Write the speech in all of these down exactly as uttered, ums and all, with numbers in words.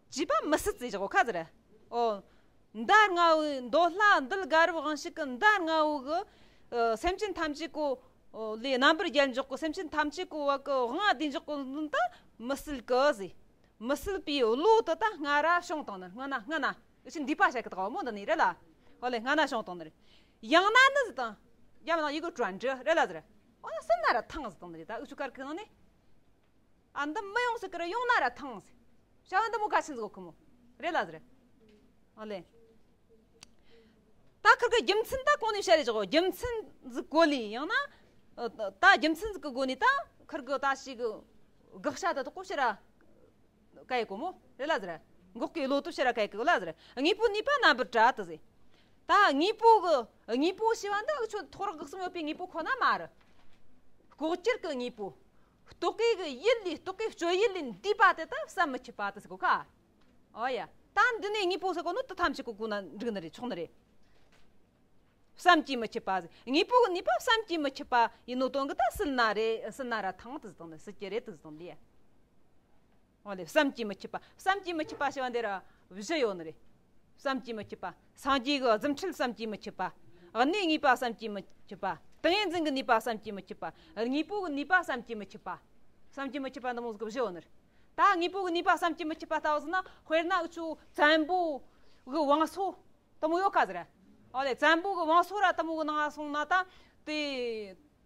བྱིས་པ་མི་སྲིད་ཟེར་བཞག་གོ་ཁ་ཟེར། ཨོ། མདའ་ལྔ་བོའི་མདོ་ལྷ་འདུལ་དཀར་པོ་དབང་ཕྱུག་གི་མདའ་ལྔ་བོ་གི་ཨ་སེམས་ཅན་ཐམས་ཅད་ཀོ་ཨོ་ལས་རྣམ་པར་རྒྱལ་འཇོག་གི་སེམས་ཅན་ཐམས་ཅད་ཀོ་བ་གི་དབང་བསྡུས་འཇོག་གི་འདུན་ད་མི་སྲིད་གི་ཟེར། མི་སྲིད་པའི་བློ་དེ་ད་སྔ་ར་བྱུང་བཏང་ནི། སྔ་ན་སྔ་ན་ཨ་ཅེ་འདུས་པ་བྱ་གི་དགའ་བ་མོ་འདི་ནི་རེད་ལ། ཨོ་ལེ་སྔ་ན་བྱུང་བཏང་ནི་རེད། ཡང་ན་ནི་ཟེར་དང་། ཡང་ན་ཡི་གེ་དྲན་འདྲི་རེད་ལ་ཟེར། ཨོ་ན་སྲིད་ན་ར་ཐང་ཟེར་དང་ནི་རེད། ད་ཨུ་ཆུ་ཀར་ཁི་ནང་ནི། ཨ་འདི་མི་ཡོང་ཟེར་གི་ར་ཡོང་ན་ར་ཐང་ཟེར། བྱ་བ་འདི་མོ་ག་ཆེན་ཟིག་གོ་ཁི་མོ། རེད་ལ་ཟེར། ཨོ་ལེ། ད་ཁིར་གི་རྒྱུ་མཚན་ད་གོང་ནས་བཤད་རེ་བཞག་རྒྱུ་མཚན་ཟིག་གོ་ལི་ཡང་ན། ཨ་ད་རྒྱུ་མཚན་ཟིག་གི་སྒོ་ནས་ད་ཁིར་གི་ད་ཞིག་གི་དགག་བྱ་ད་དོ་གོ་ཕྱིར་ར་བཀལ་གོ་མོ། རེད་ལ་ཟེར། འགོག་གི་བློ་དོ་ཕྱིར་ར་བཀལ་གི་ལ་ཟེར། དངོས་པོ་ནུས་པ་རྣམ་པར་བཀྲ་དུ་ཟེར། ད་དངོས་པོ་གི་དངོས་པོ་ཞེས་པ་འདི་ཨུ་ཆོ་ཐོ་རག་གི་གསུམ་ཡོད་པའི་དངོས་པོ་ཁོ་ན་མ་རེད། ལྐོག་གྱུར་གི་དངོས་པོ། རྟོག་གེ་གི་ཡུལ་ལས་རྟོག་གེ་སྤྱོད་ཡུལ་ལས་འདས་པ་དེ་ད་བསམ་མི་ཁྱབ་པ་དེ་ཟེར་གོ་ཁ། ཨོ་ཡ། ད་འདི་ནས་དངོས་པོ་ཟེར་གོ་ནོ་དེ་ཐམས་ཅད་གོ་གོ་ན་འགྲིག་ནི་རེད་ཆོག་ནི་རེད། བསམ་གྱིས་མི་ཁྱབ་པ་ཟེར། དངོས་པོ་གི་ནུས་པ་བསམ་གྱིས་མི་ཁྱབ་པ་ཡིན་ནོ་དོན་གི་ད་སྲིད་ན་རེད་སྲིད་ན་ར་ཐང་དུ་ཟེར་དང་ནི་སྲིད་ཀྱི་རེད་དུ་ཟེར་དང་ལས། ཨོ་ལེ་བསམ་གྱིས་མི་ཁྱབ་པ། བསམ་གྱིས་མི་ཁྱབ་པ་ཞེས་པ་འདི་ར་བཞི་ཡོད་ནི་རེད། བསམ་གྱིས་མི་ཁྱབ་པ། སངས་རྒྱས་ཀྱི་རྫུ་འཕྲུལ་བསམ་གྱིས་མི་ཁྱབ་པ། གནས་ངེས་པ་བསམ་གྱིས་མི་ཁྱབ་པ། ཏིང་ངེ་འཛིན་གྱི་ནུས་པ་བསམ་གྱིས་མི་ཁྱབ་པ། དངོས་པོ་གི་ནུས་པ་བསམ་གྱིས་མི་ཁྱབ་པ། བསམ་གྱིས་མི་ཁྱབ་པ་འདི་མོ་ཟིག་བཞི་ཡོད་ནི་རེད། ད་དངོས་པོ་གི་ནུས་པ་བསམ་གྱིས་མི་ཁྱབ་པ་ལྟ་བུ་ཟིག་ན་དཔེར་ན་འུ་ཆོ་བཙན་པོ་གི་བང་སོ་དེ་མོ་ཡོད་ཁ་ཟེར། ཨོ་ལེ་བཙན་པོ་གི་བང་སོ་ར་དེ་མོ་གི་ནང་སོང་ན་ད་དེ།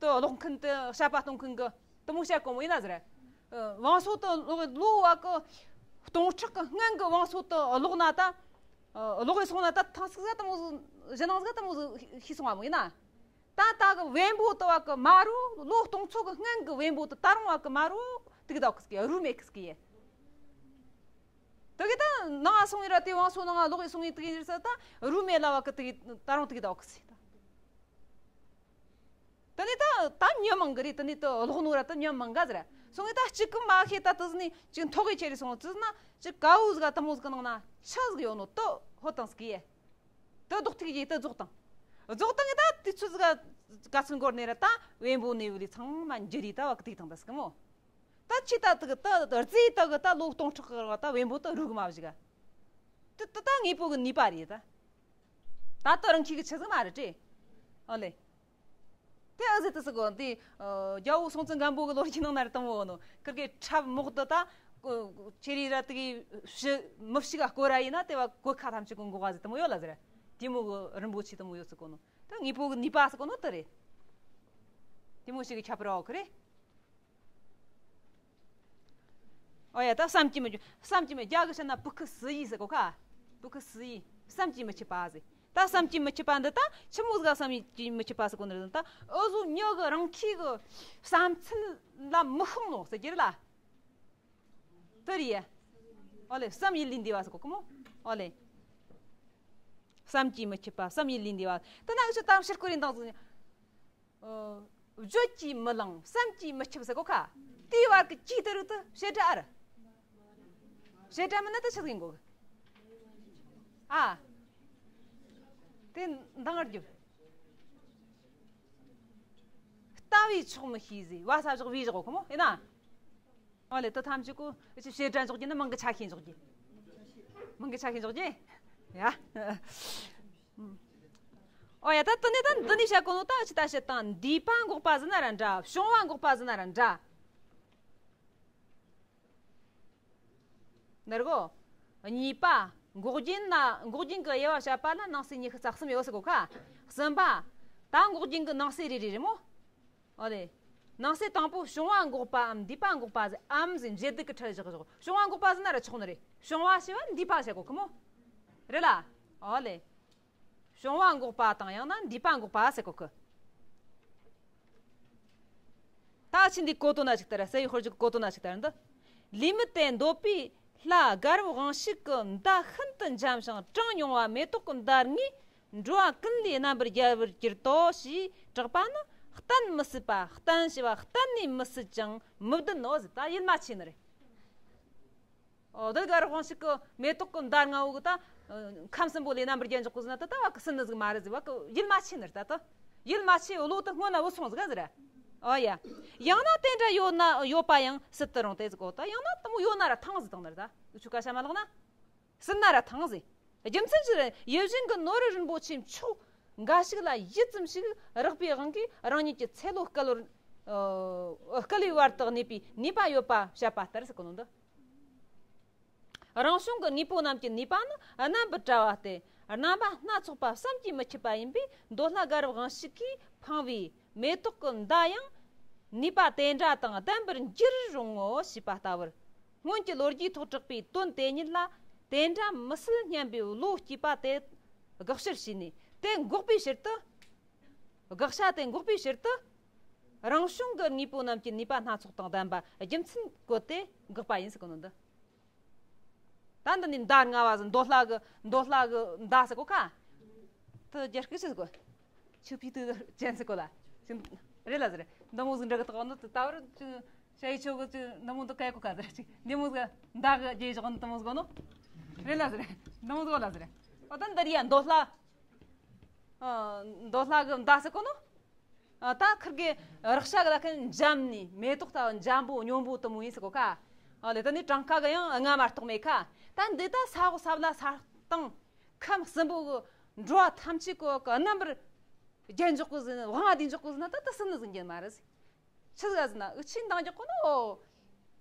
དུ་ཀློག་མཁན་དུ་བཤད་པ་གཏོང་མཁན་གི་དེ་མོ་བཤད་གོ་མོ་ཡིན་ན་ཟེར། ཨ་བང་སོ་དུ་ཀློག་ལོ་བ་གི་སྟོང་ཕྲག་གི་སྔོན་གི་བང་སོ་དུ་ཀློག་ན་ད། ཨ་ཀློག་གི་སོང་ན་ད་ཐང་སིག་ཟ་དེ་མོ་ཟིག་གཞི་ནང་ཟིག་དེ་མོ་ཟིག་ཤེས་སོང་བ་མོ་ཡིན་ན། ད་ད་གི་བེམ་པོ་དུ་བ་གི་མ་རུ་ལོ་སྟོང་ཚོ་གི་སྔོན་གི་བེམ་པོ་དུ་ད་རུང་བ་གི་མ་རུ་དུག་ད་ཁི་སྐྱེ་རུ་མེ་ཁི་སྐྱེ། དུ་གི་ད་ནང་སོང་ཡིན་ར་དེ་བང་སོ་ནང་ཀློག་གི་སོང་ཡིན་དུ་གི་ཡིན་ས་ད་རུ་མེ་ལ་བ་གི་དུ་གི་ད་རུང་དུག་ད་ཁི་སྐྱེ་ད། དེ་ནས་ད་ད་མྱི་མང་གི་རེད། དེ་ནས་ད་ཀློག་ནོ་ར་ད་མྱི་མང་ག་ཟེར། སོང་ངས་ད་གཅིག་གི་མ་ཤེས་ད་དེ་ནས་གཅིག་མཐོ་གི་ཁྱེར་རེ་སོང་དེ་ན་གཅིག་དཀའ་བོ་ཟིག་དེ་མོ་ཟིག་གི་ནང་ན་ཆི་ཟིག་ཡོད་ནོ་དེ་ཧོ་དང་ཟིག་ཡེ། དེ་ལྡོག་ཐིག་ཡེ་དེ་རྫོགས་དང་། རྫོགས་དང་ངས་ད་དུས་ཚོད་ཟིག་ག་ཚོད་འགོར་ནས་ར་ད་བེམ་པོ་ནས་བུ་ལི་ཚང་མ་འགྱུར་རེ་ད་བ་གི་ཐིག་དང་ད་ཟིག་མོ། ད་ཆི་ད་དེ་གི་ད་རྫི་ད་གི་ད་ལོ་སྟོང་ཕྲག་གི་ར་ད་བེམ་པོ་ད་རུ་གི་མ་བཞི་ག། དེ་དེ་ད་དངོས་པོ་གི་ནུས་པ་རེད་ད། ད་ལྟ་རང་ཁྱི་གི་ཆི་ཟིག་མ་རེད་དྲེ། ཨོ་ལེ། དེ་ཨ་ཟི་དེ་ཟི་གོ་འདི། རྒྱལ་བོ་སྲོང་བཙན་སྒམ་པོ་གི་ལོ་རྒྱུས་ནང་ན་ར་དེ་མོ་ནོ་ཁིར་གི་ཁྲབ་མོག་དེ་ད། ཁྱེ་རི་ར་དེ་གི་ཤི་མི་ཤི་ག་སྐོར་ར་ཡིན་ན་དེ་བ་གོ་ཁ་ཐམས་ཅད་གོ་འགོག་ག་ཟི་དེ་མོ་ཡོད་ལ་ཟེར། དེ་མོ་གི་རིན་པོ་ཆེ་དེ་མོ་ཡོད་ཟི་གོ་ནོ། དེ་དངོས་པོ་གི་ནུས་པ་ཟི་གོ་ནོ་དེ་རེད། དེ་མོ་ཞིག་གི་ཁྱབ་ར་འོ་ཁི་རེད། ཨོ་ཡ་ད་བསམ་གྱིས་མི་ཁྱབ། བསམ་གྱིས་མི་རྒྱ་གི་བཤད་ན་不可思议ཟེར་གོ་ཁ།不可思议། བསམ་གྱིས་མི་ཁྱབ་པ་ཟེར། ད་བསམ་གྱིས་མི་ཁྱབ་པ་འདི་ད་ཆི་མོ་ཟིག་བསམ་གྱིས་མི་ཁྱབ་པ་ཟེར་གོ་ནི་རེད། ད་འུ་ཟོ་མྱི་གི་རང་ཁྱི་གི་བསམ་ཚུལ་ལ་མི་ཤོང་ནོ་ཟེར་གྱི་རེད་ལ། དེ་རེད། ཨོ་ལེ་བསམ་ཡུལ་ལས་འདས་པ་ཟེར་གོ་གི་མོ། ཨོ་ལེ། བསམ་གྱིས་མི་ཁྱབ་པ་བསམ་ཡུལ་ལས་འདས་པ་དེ་ན་འུ་ཆོ་དམ་ཕྱིར་སྐོར་རེ་འདང་ཟིག་ཨོ། བརྗོད་ཀྱིས་མི་ལང་བསམ་གྱིས་མི་ཁྱབ་ཟེར་གོ་ཁ། དེའི་བར་གྱི་ཀྱིས་དེ་རུ་དུ་བྱེད་སྒྲ་ཨ་རེད། བྱེད་སྒྲ་མིན་ན་དེ་ཆི་ཟིག་ཡིན་གོ་གི། ཨ། དེ་འདང་རྒྱུ། ལྟ་བས་ཆོག་མི་ཤེས་ཟེར་བ་ས་བཞག་བས་བཞག་གོ་ཁོ་མོ་ཡིན་ན། ཨོ་ལེ་དེ་ཐམས་ཅད་ཀོ་ཨི་ཆི་བྱེད་སྒྲ་འཇོག་རྒྱུ་ནི་མིང་གི་ཆ་ཤས་འཇོག་རྒྱུ། མིང་གི་ཆ་ཤས་འཇོག་རྒྱུ། ཡ། ཨོ་ཡ་ད་དེ་ནས་ད་འདི་ནས་བཤད་གོ་ནོ་ད་ཨི་ཆི་ད་བཤད་དང་འདས་པ་འགོག་པ་ཟེར་ན་ར་འདྲ། བྱུང་བ་འགོག་པ་ཟེར་ན་ར་འདྲ། ནར་གོ། གཉིས་པ། འགོག་རྐྱེན་ན་འགོག་རྐྱེན་གྱི་དབྱེ་བ་བཤད་པ་ན་ནང་གསེས་ཉི་ཤུ་རྩ་གསུམ་ཡོད་ཟེར་གོ་ཁ། གསུམ་པ། ད་འགོག་རྐྱེན་གྱི་ནང་གསེས་རེ་རེ་རེད་མོ། ཨོ་ལེ། ནང་གསེས་དང་པོ་བྱུང་བ་འགོག་པའམ་འདས་པ་འགོག་པ་ཟེར་འམ་ཟེར་འབྱེད་སྡུད་ཀྱི་ཁྲིད་བཞག་བཞག་བྱུང་བ་འགོག་པ་ཟེར་ན་ར་ཆོག་ནི་རེད། བྱུང་བ་ཞེས་པ་འདས་པ་བཤད་གོ་ཁི་མོ། རེད་ལ། ཨོ་ལེ། བྱུང་བ་འགོག་པ་དང་ཡང་ན་འདས་པ་འགོག་པ་ཟེར་གོ་ཁི། ད་ཕྱིན་འདི་གོ་དོན་ན་ཞིག་ལྟར་སའི་ཧོར་རྒྱུག་གོ་དོན་ན་ཞིག་ལྟར་འདི། ལུས་མེད་དེ་འདོད་པའི་ལྷ་དཀར་པོ་དབང་ཕྱུག་གི་མདའ་ཤིན་ཏུ་འཇམ་ཞིང་གྲངས་མྱོང་བ་མེ་ཏོག་གི་མདའ་ལྔས་འགྲོ་བ་ཀུན་ལས་རྣམ་པར་རྒྱལ་བར་གྱུར་ཏོ་ཞེས་གྲགས་པ་ནི་གཏན་མི་སྲིད་པ། གཏན་ཞེས་པ་གཏན་ནས་མི་སྲིད་ཅིང་མི་བདེན་ནོ་ཟེར། ད་ཡིད་མ་ཆེས་ནི་རེད། ཨོ་དེ་ག་རུ་དབང་ཕྱུག་གི་མེ་ཏོག་གི་མདའ་ལྔ་བོ་གི་ད། ཁམས་གསུམ་པོ་ལས་རྣམ་པར་རྒྱལ་འཇོག་གི་ཟེར་ན་ད་ད་བ་གི་སྲིད་ནི་ཟིག་མ་རེད་ཟེར་བ་གི་ཡིད་མ་ཆེས་ནི་རེད་ད་ད། ཡིད་མ་ཆེས་བློ་དེ་སྔོན་ན་བུད་སོང་ཟིག་ཟེར། ཨོ་ཡ། ཡང་ན་དེ་འདྲ་ཡོད་ན་ཡོད་པ་ཡང་སྲིད་དུ་རུང་སྟེ་ཟེར་གོ་ད་ཡང་ན་དེ་མོ་ཡོད་ན་ར་ཐང་ཟིག་དང་ནི་རེད་ད། འུ་ཆོ་སྐད་ཆ་མ་ལོག་ན། སུན་ན་ར་ཐང་ཟེར། རྒྱུ་མཚན་ཅི་རེད། ཡིད་བཞིན་གྱི་ནོར་བུ་རིན་པོ་ཆེ་མཆོག་འགའ་ཞིག་ལ་ཡིད་ཙམ་ཞིག་རེག་པའི་དབང་གིས་རང་ཉིད་ཀྱི་ཚེ་ལོ་བསྐལ་བར་ཨ་བསྐལ་བའི་བར་དུ་གནས་པའི་ནུས་པ་ཡོད་པ་བཤད་པ་ལྟར་ཟེར་གོ་ནོ་འདི། རང་བྱུང་གི་དངོས་པོ་རྣམས་ཀྱི་ནུས་པ་ནི་རྣམ་པར་བཀྲ་བ་སྟེ། རྣམ་པ་སྣ་ཚོགས་པ་བསམ་གྱིས་མི་ཁྱབ་པ་ཡིན་པས། མདོ་ལྷ་དགའ་རབ་དབང་ཕྱུག་གིས་འཕངས་པའི་མེ་ཏོག་གི་མདའ་ཡང་ནུས་པ་དེ་འདྲ་དང་ལྡན་པར་འགྱུར་རུང་ངོ་ཞེས་པ་ལྟ་བུར། སྔོན་གྱི་ལོ་རྒྱུས་ཐོག་གྲགས་པའི་དོན་དེ་ཉིད་ལ་དེ་འདྲ་མི་སྲིད་སྙམ་པའི་བློ་སྐྱེས་པ་དེ་དགག་བྱར་བྱས་ནས། དེ་འགོག་པའི་ཕྱིར་དུ། དགག་བྱ་དེ་འགོག་པའི་ཕྱིར་དུ། རང་བྱུང་གི་དངོས་པོ་རྣམས་ཀྱི་ནུས་པ་སྣ་ཚོགས་དང་ལྡན་པ་རྒྱུ་མཚན་བཀོད་དེ་འགག་པ་ཡིན་ཟེར་གོ་ནོ་འདི། ད་འདི་ནི་མདའ་ལྔ་བ་ཟེར། མདོ་ལྷ་གི་མདོ་ལྷ་གི་མདའ་ཟེར་གོ་ཁ། དེ་རྒྱ་སྐད་ཆེ་ཟེར་གོ། ཆུ་ཕི་དུ་ཅན་ཟེར་གོ་ལ། ཅི་རེད་ལ་ཟེར། འདི་མོ་ཟིག་འདྲ་གི་དོག་ནི་དེ་ད་བར་ཅི་ཞ་ཡི་ཆོ་གི་ཅི་འདི་མོ་འདི་ག་ཡི་གོ་ཁ་ཟེར། ཅི་འདི་མོ་ཟིག་མདའ་གི་རྒྱས་བཞག་ནི་དེ་མོ་ཟིག་གོ་ནོ། རེད་ལ་ཟེར། འདི་མོ་ཟིག་གོ་ལ་ཟེར། འོ་ད་འདི་རེད་ཡ། མདོ་ལྷ། ཨ། མདོ་ལྷ་གི་མདའ་ཟེར་གོ་ནོ། ཨ། ད་ཁིར་གི་རེག་བྱ་གི་ལ་ཁན་འཇམ་ནི་མེ་ཏོག་ལྟ་བུ་འཇམ་པོ་སྙོམས་པོ་དེ་མོ་ཡིན་ཟེར་གོ་ཁ། ཨ་ལེ། ད་ནི་གྲངས་ཀ་གི་ཡང་ལྔ་མ་གཏོགས་མེད་ཁ། ད་འདི་ད་ས་འོག་ས་བླ་ས་སྟེང་ཁམས་གསུམ་པོ་གི་འགྲོ་བ་ཐམས་ཅད་གོ་གི་རྣམ་པར་རྒྱལ་འཇོག་གི་ཟིན། དབང་བདེ་འཇོག་གི་ཟིན་ན་ད་ད་སུན་ནི་ཟིན་གྱི་མ་རེད། ཆི་ཟིག་ཟིན་ན་འུ་ཆི་འདང་རྒྱག་གོ་ནོ།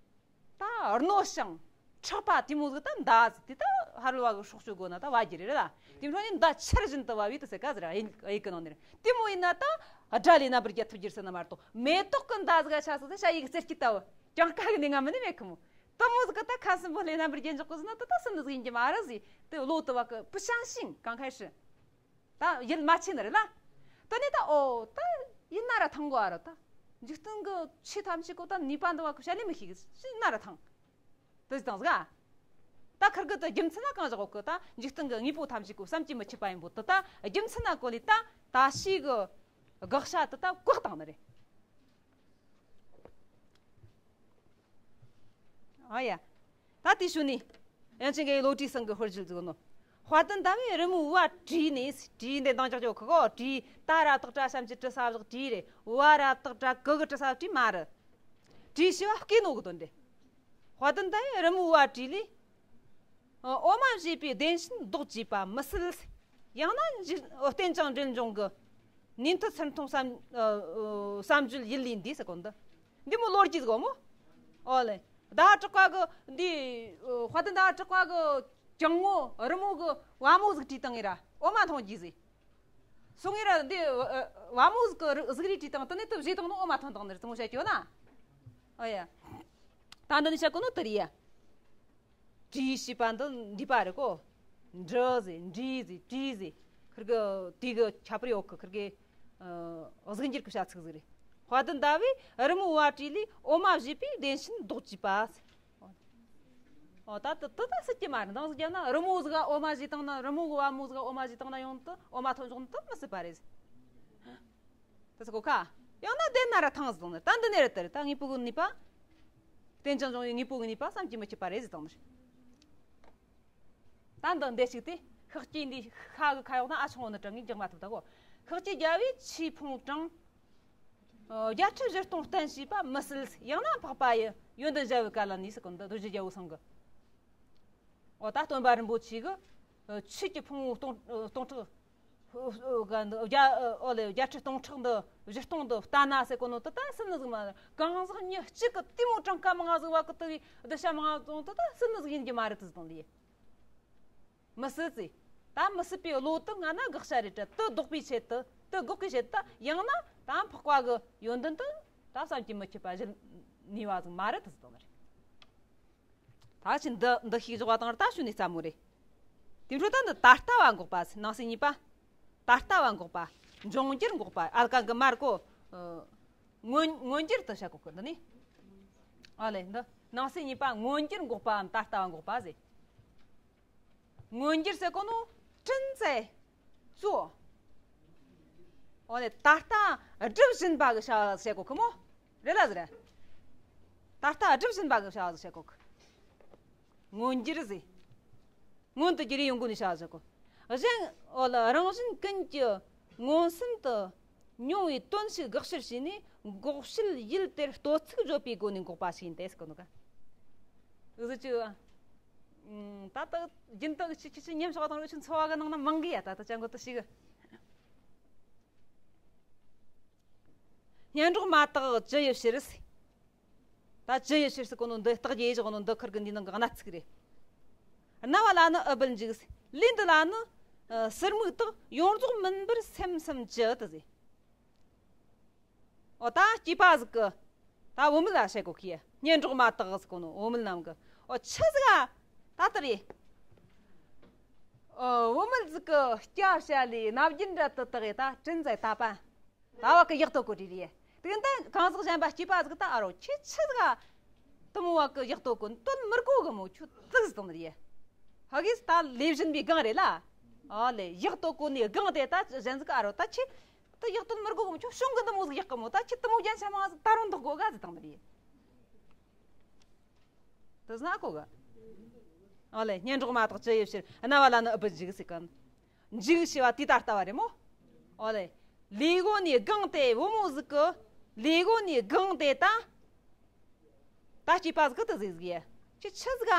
ད་རྣོ་ཞིང་མཁྲེགས་པ་དེ་མོ་ཟིག་ད་མདའ་ཟིག་དེ་ད་ཧར་བ་གི་སྲོག་གཅོད་དགོས་ན་ད་བ་རྒྱུ་རེད་ར། དེ་འཕྲོ་ནི་མདའ་ཆར་བཞིན་དུ་བབས་ཡོད་དུ་ཟེར་ག་ཟེར་ཡིན་ཡིན་གི་ནང་ནས་རེད། དེ་མོ་ཡིན་ན་ད་དགྲ་ལས་རྣམ་པར་རྒྱལ་ཐུབ་རྒྱུ་ཟེར་ན་མ་གཏོགས། མེ་ཏོག་གི་མདའ་ཟིག་ཆ་ཟིག་ད་ཤ་ཡིག་རྩེར་སྐྱིད་ལྟ་བུ་གྱང་ཀ་གི་ནི་ང་མི་ནི་མེད་གི་མོ། དེ་མོ་ཟིག་གི་ད་ཁ་སུན་པོ་ལས་རྣམ་པར་རྒྱལ་འཇོག་གི་ཟིན་ན་ད་ད་སུན་ནི་ཟིག་ཡིན་གྱི་མ་རེད་ཟིག་དེ་བློ་དུ་བ་གི་不相信། གང་开始། ད་ཡིད་མ་ཆེས་ནི་རེད་ལ། དེ་ནས་ད་ཨོ་ད་ཡིན་ན་ར་ཐང་གོ་ཨ་ར་ད། འཇིག་རྟེན་གི་ཆོས་ཐམས་ཅད་གོ་ད་ནུས་པ་འདི་བ་གི་བཤད་ནི་མི་ཤེས་གི་ཡིན་ན་ར་ཐང་། དེ་ཟིག་དང་ཟིག་ཨ། ད་ཁིར་གི་ད་རྒྱུ་མཚན་ན་གང་བཞག་གོ་གི་ད་འཇིག་རྟེན་གི་དངོས་པོ་ཐམས་ཅད་གོ་བསམ་གྱིས་མི་ཁྱབ་པ་ཡིན་པོ་དེ་ད་རྒྱུ་མཚན་ན་གོ་ལི་ད་ད་ཤི་གི་དགག་བྱ་དེ་ད་བཀག་བཏང་ནི་རེད། ཨ་ཡ། ད་དེ་ཞུ་ནི། ཡང་ཅིན་གའི་བློ་གྲོས་སེང་གེ་ཧོར་ཇིལ་ཟེར་གོ་ནོ། དཔལ་ལྡན་ཟླ་བས་རི་མོའི་བ་བྲིས་ནས། བྲིས་འདི་འདང་ཅག་ཅོག་ཁོ་གོ་བྲིས། ད་ར་བཏགས་སྒྲ་བྱམས་ཀྱི་བྲི་ས་བཞག་བྲིས་རེད། བ་ར་བཏགས་སྒྲ་གི་གི་བྲི་ས་བྲིས་མ་རེད། བྲིས་ཞེས་པ་བསྐོས་ནོ་གི་དོན་རེད། དཔལ་ལྡན་ཟླ་བས་རི་མོའི་བ་བྲིས་ལས། ཨ། འོ་མ་བཞེས་པའི་བདེན་ཞེན་ལྡོག་བགྱིས་པ་མི་སྲིད། ཡང་ན་འཇིག་རྟེན་ཅིང་འབྲེལ་འབྱུང་གི་ནུས་མཐུ་ཚུར་མཐོང་བསམ། ཨ། བསམ་བརྗོད་ཡིད་ལས་འདས་ཟེར་གོ་འདི། འདི་མོ་ལོ་རྒྱུས་གོ་མོ། ཨོ་ལེ། ཟླ་བ་གྲགས་པ་གི་འདི། ཨ། དཔལ་ལྡན་ཟླ་བ་གྲགས་པ་གི་གྱང་ངོ་རི་མོ་གི་བ་མོ་ཟིག་བྲིས་བཏང་ངེ་ར་འོ་མ་འཐུང་རྒྱུ་ཟིག་སོང་ངེ་ར་འདི། ཨ། བ་མོ་ཟིག་གི་རི་ཟིག་རིས་བྲིས་བཏང་། དེ་ནས་དེ་བཞེས་བཏང་ནོ་འོ་མ་འཐུང་བཏང་ནི་རེད། དེ་མོ་བཤད་རྒྱུ་ན། ཨོ་ཡ། ད་འདི་ནི་བཤད་གོ་ནོ་དེ་རེད་ཡ། བྲིས་ཞེས་པ་འདི་འབྲི་པ་རེད་གོ། འབྲི་ཟེར། འབྲིས་ཟེར། བྲིས་ཟེར། ཁིར་གི་དེ་གི་ཁྱད་པར་ཡོད་གི། ཁིར་གི། ཨ། གཟུགས་འགྱུར་གི་བྱ་ཚིག་ཟིག་རེད། དཔལ་ལྡན་ཟླ་བས་རི་མོའི་བ་བྲིས་ལས། འོ་མ་བཞེས་པའི་བདེན་ཞེན་ལྡོག་བགྱིས་པ། ཨོ་ད་དེ་དེ་ད་སྲིད་ཀྱི་མ་རེད། འདང་ཟིག་བརྒྱབ་ན་རི་མོ་ཟིག་ག་འོ་མ་བཞེས་བཏང་ན། རི་མོ་གི་བ་མོ་ཟིག་ག་འོ་མ་བཞེས་བཏང་ན་ཡོང་དུ་འོ་མ་ཐོན་འཇོག་ནི་དེ་མི་སྲིད་པ་རེད། དེ་ཚོ་གོ་ཁ། ཡང་ན་བདེན་ན་ར་ཐང་ཟིག་དང་ནི། ད་འདི་ནས་རེད་དེ་རེད། ད་དངོས་པོ་གི་ནུས་པ། རྟེན་ཅིང་འབྱུང་བའི་དངོས་པོ་གི་ནུས་པ་བསམ་གྱིས་མི་ཁྱབ་པ་རེད་ཟེར་དང་ནི། ད་འདི་འདི་ཞིག་སྟེ། ཤཱཀྱའི་འདི་ཤ་གི་ཁ་གཡོག་ན་ཨ་ཆུང་བོ་ནི་དྲང་ངེས་རྒྱག་མ་ཐུབ་ད་གོ། ཤཱཀྱའི་རྒྱལ་པོས་ཆོས་ཕུང་དྲངས། ཨ། རྒྱལ་ཕྲན་བཞི་སྟོང་བསྟན་བྱས་པ་མི་སྲིད། ཡང་ན་འཕགས་པ་ཡི་ཡོན་ཏན་གཞལ་བའི་བཀའ་ལ་ནི་ཟེར་གོ་འདི་རྡོ་རྗེ་རྒྱལ་པོ་སེང་གེ། འོ་ད་སྟོན་པ་རིན་པོ་ཆེ་གི། ཨ། ཆོས་ཀྱི་ཕུང་བོ་སྟོང་སྟོང་ཕྲག་ཨོ་ལེ། བརྒྱད་ཁྲི་སྟོང་ཕྲག་འདི་བཞི་སྟོང་འདི་བལྟས་ན་ཟེར་གོ་ནོ་དེ་ད་སུན་ནི་ཟིག་མ་རེད། གང་ཟག་མྱི་གཅིག་གི་དེ་མོ་གྲངས་ཀ་མང་ཟིག་བ་གི་དེ་གི་གདུལ་བྱ་མང་ཟིག་དེ་ད་སུན་ནི་ཟིག་ཡིན་གྱི་མ་རེད་དེ་ཟིག་དང་ལས། མི་སྲིད་ཟེར། ད་མི་སྲིད་པའི་བློ་དེ་ང་ན་དགག་བྱ་རེད་དྲ། དེ་ལྡོག་པའི་ཆེད་དུ། དེ་འགོག་གི་ཆེད་དུ། ཡང་ན་ད་འཕགས་པ་གི་ཡོན་ཏན་དེ་ད་བསམ་གྱིས་མི་ཁྱབ་པ་གཞི་ནུས་པ་ཟིག་མ་རེད་དེ་ཟིག་དང་ལས། ད་ཕྱིན་འདི་འདི་ཤེས་འཇོག་པ་དང་ད་ཞུ་ནས་སླ་མོ་རེད། དེ་འཕྲོ་ད་འདི་ད་ལྟ་བ་འགོག་པ་ཟེར། ནང་གསེས་གཉིས་པ། ད་ལྟ་བ་འགོག་པ། འབྱུང་འགྱུར་འགོག་པ། ཨལ་ཀ་གི་མར་གོ། ཨ། མངོན་མངོན་གྱུར་དུ་བྱ་གོ་གི་འདི་ནི། ཨ་ལེ་འདི། ནང་གསེས་གཉིས་པ། མངོན་གྱུར་འགོག་པའམ་ད་ལྟ་བ་འགོག་པ་ཟེར། མངོན་གྱུར་ཟེར་གོ་ནོ། 正在做། ཨོ་ལེ། ད་ལྟ་སྒྲུབ་བཞིན་པ་གི་བྱ་བ་བྱེད་གོ་གི་མོ། རེད་ལ་ཟེར། ད་ལྟ་སྒྲུབ་བཞིན་པ་གི་བྱ་བ་བྱེད་གོ་གི། མངོན་གྱུར་ཟེར། མངོན་དུ་གྱུར་ཡོང་གོ་ནི་བྱ་བ་བྱེད་གོ། གཞན། ཨོ་ལེ། རང་བཞིན་ཀུན་གྱིས་མངོན་སུམ་དུ་མྱོང་བའི་དོན་ཞིག་དགག་བྱར་བྱས་ནས། འགོག་བྱེད་ཡུལ་དེར་ལྟོ་ཚིག་བརྗོད་པའི་སྒོ་ནས་འགོག་པ་ཞིག་ཡིན་ཏེ་ཟེར་གོ་ནོ་ག། འུ་ཟོ་ཅིག་ད་ལྟ་རྒྱུན་དུ་ཁྱི་ཁྱི་ཁྱི་ཉམས་ཞོག་དང་ཁྱི་འཚོ་བ་གི་ནང་ན་མང་གི་ཡ། ད་ལྟ་ཅང་གོ་ཏི་ཞིག་སྙན་གྲོགས་མ་དག་ཇི་ཡི་ཕྱིར་ཟེར། ད་ཇི་ཡི་ཕྱིར་ཟེར་གོ་ནོ་འདི་རྟགས་རྒྱས་བཞག་ནོ་འདི་ཁུར་གི་འདི་ནང་གི་གནད་ཚིག་རེད། རྣ་བ་ལ་ནི་ཨུ་སྦལ་འཇུག་ཟེར། ལུས་འདི་ལ་ནི་ཨ་ཟུར་མིག་དག་ཡོངས་རྫོགས་མིན་པར་སེམས་སམ་ཅི་ད་ཟེར། འོ་ད་སྐྱེས་པ་ཟིག་གི་ད་བུད་མེད་ལ་བཤད་གོ་ཁི་ཡ། སྙན་གྲོགས་མ་དག་ཟེར་གོ་ནོ་བུད་མེད་རྣམས་གི། འོ་ཆི་ཟིག་ག་ད་ལྟ་རེད། ཨོ་བུད་མེད་ཟིག་གི་སྐྱ་བྱ་ལས་སྣབས་རྒྱུན་འདྲ་དུ་དག་ཡེ་ད་དྲིན་ཟེར་ད་པ། ད་བ་གི་ཡག་ཏོ་གོ་རེ་རེད། དེ་འདི་གང་ཟག་གཞན་པ་སྐྱེས་པ་ཟིག་ད་ཨ་རོ་ཁྱེད་ཆི་ཟིག་ག་དུ་མོ་བ་གི་ཡག་ཏོ་གོ་དོན་མི་གོ་གི་མོ་ཁྱོད་ཙིག་ཟིག་དང་རེད། ཧ་གིས་ད་ལས་བཞིན་པའི་སྒང་རེད་ལ། ཨ་ལེ་ཡག་ཏོ་གོ་ནི་སྒང་དེ་ད་གཞན་ཟིག་ཨ་རོ་ད་ཁྱེད་ད་ཡག་དོན་མི་གོ་གི་མོ་ཁྱོད་གཞུང་གི་འདི་མོ་ཟིག་ཡག་གི་མོ་ད་ཁྱེད་དུ་མོ་རྒྱན་ཆ་མང་ཟིག་ད་རུང་འདོག་གོ་ག་ཟིག་དང་རེད། དེ་ཟ་གོ་གི། ཨོ་ལེ་སྙན་གྲོགས་མ་དག་ཅི་ཡི་ཕྱིར་རྣ་བ་ལ་ནི་ཨུ་སྦལ་འཇུག་ཟེར་གི། འཇུག་ཞེས་པ་དེ་ད་ལྟ་བ་རེད་མོ། ཨོ་ལེ། ལུས་གོ་ནི་སྒང་དེ་བུ་མོ་ཟིག་གི། ལུས་གོ་ནི་སྒང་དེ་ད། ད་སྐྱེས་པ་ཟིག་གི་དུ་ཟིག་ཟིག་ཡ། ཁྱེད་ཆི་ཟིག་ག་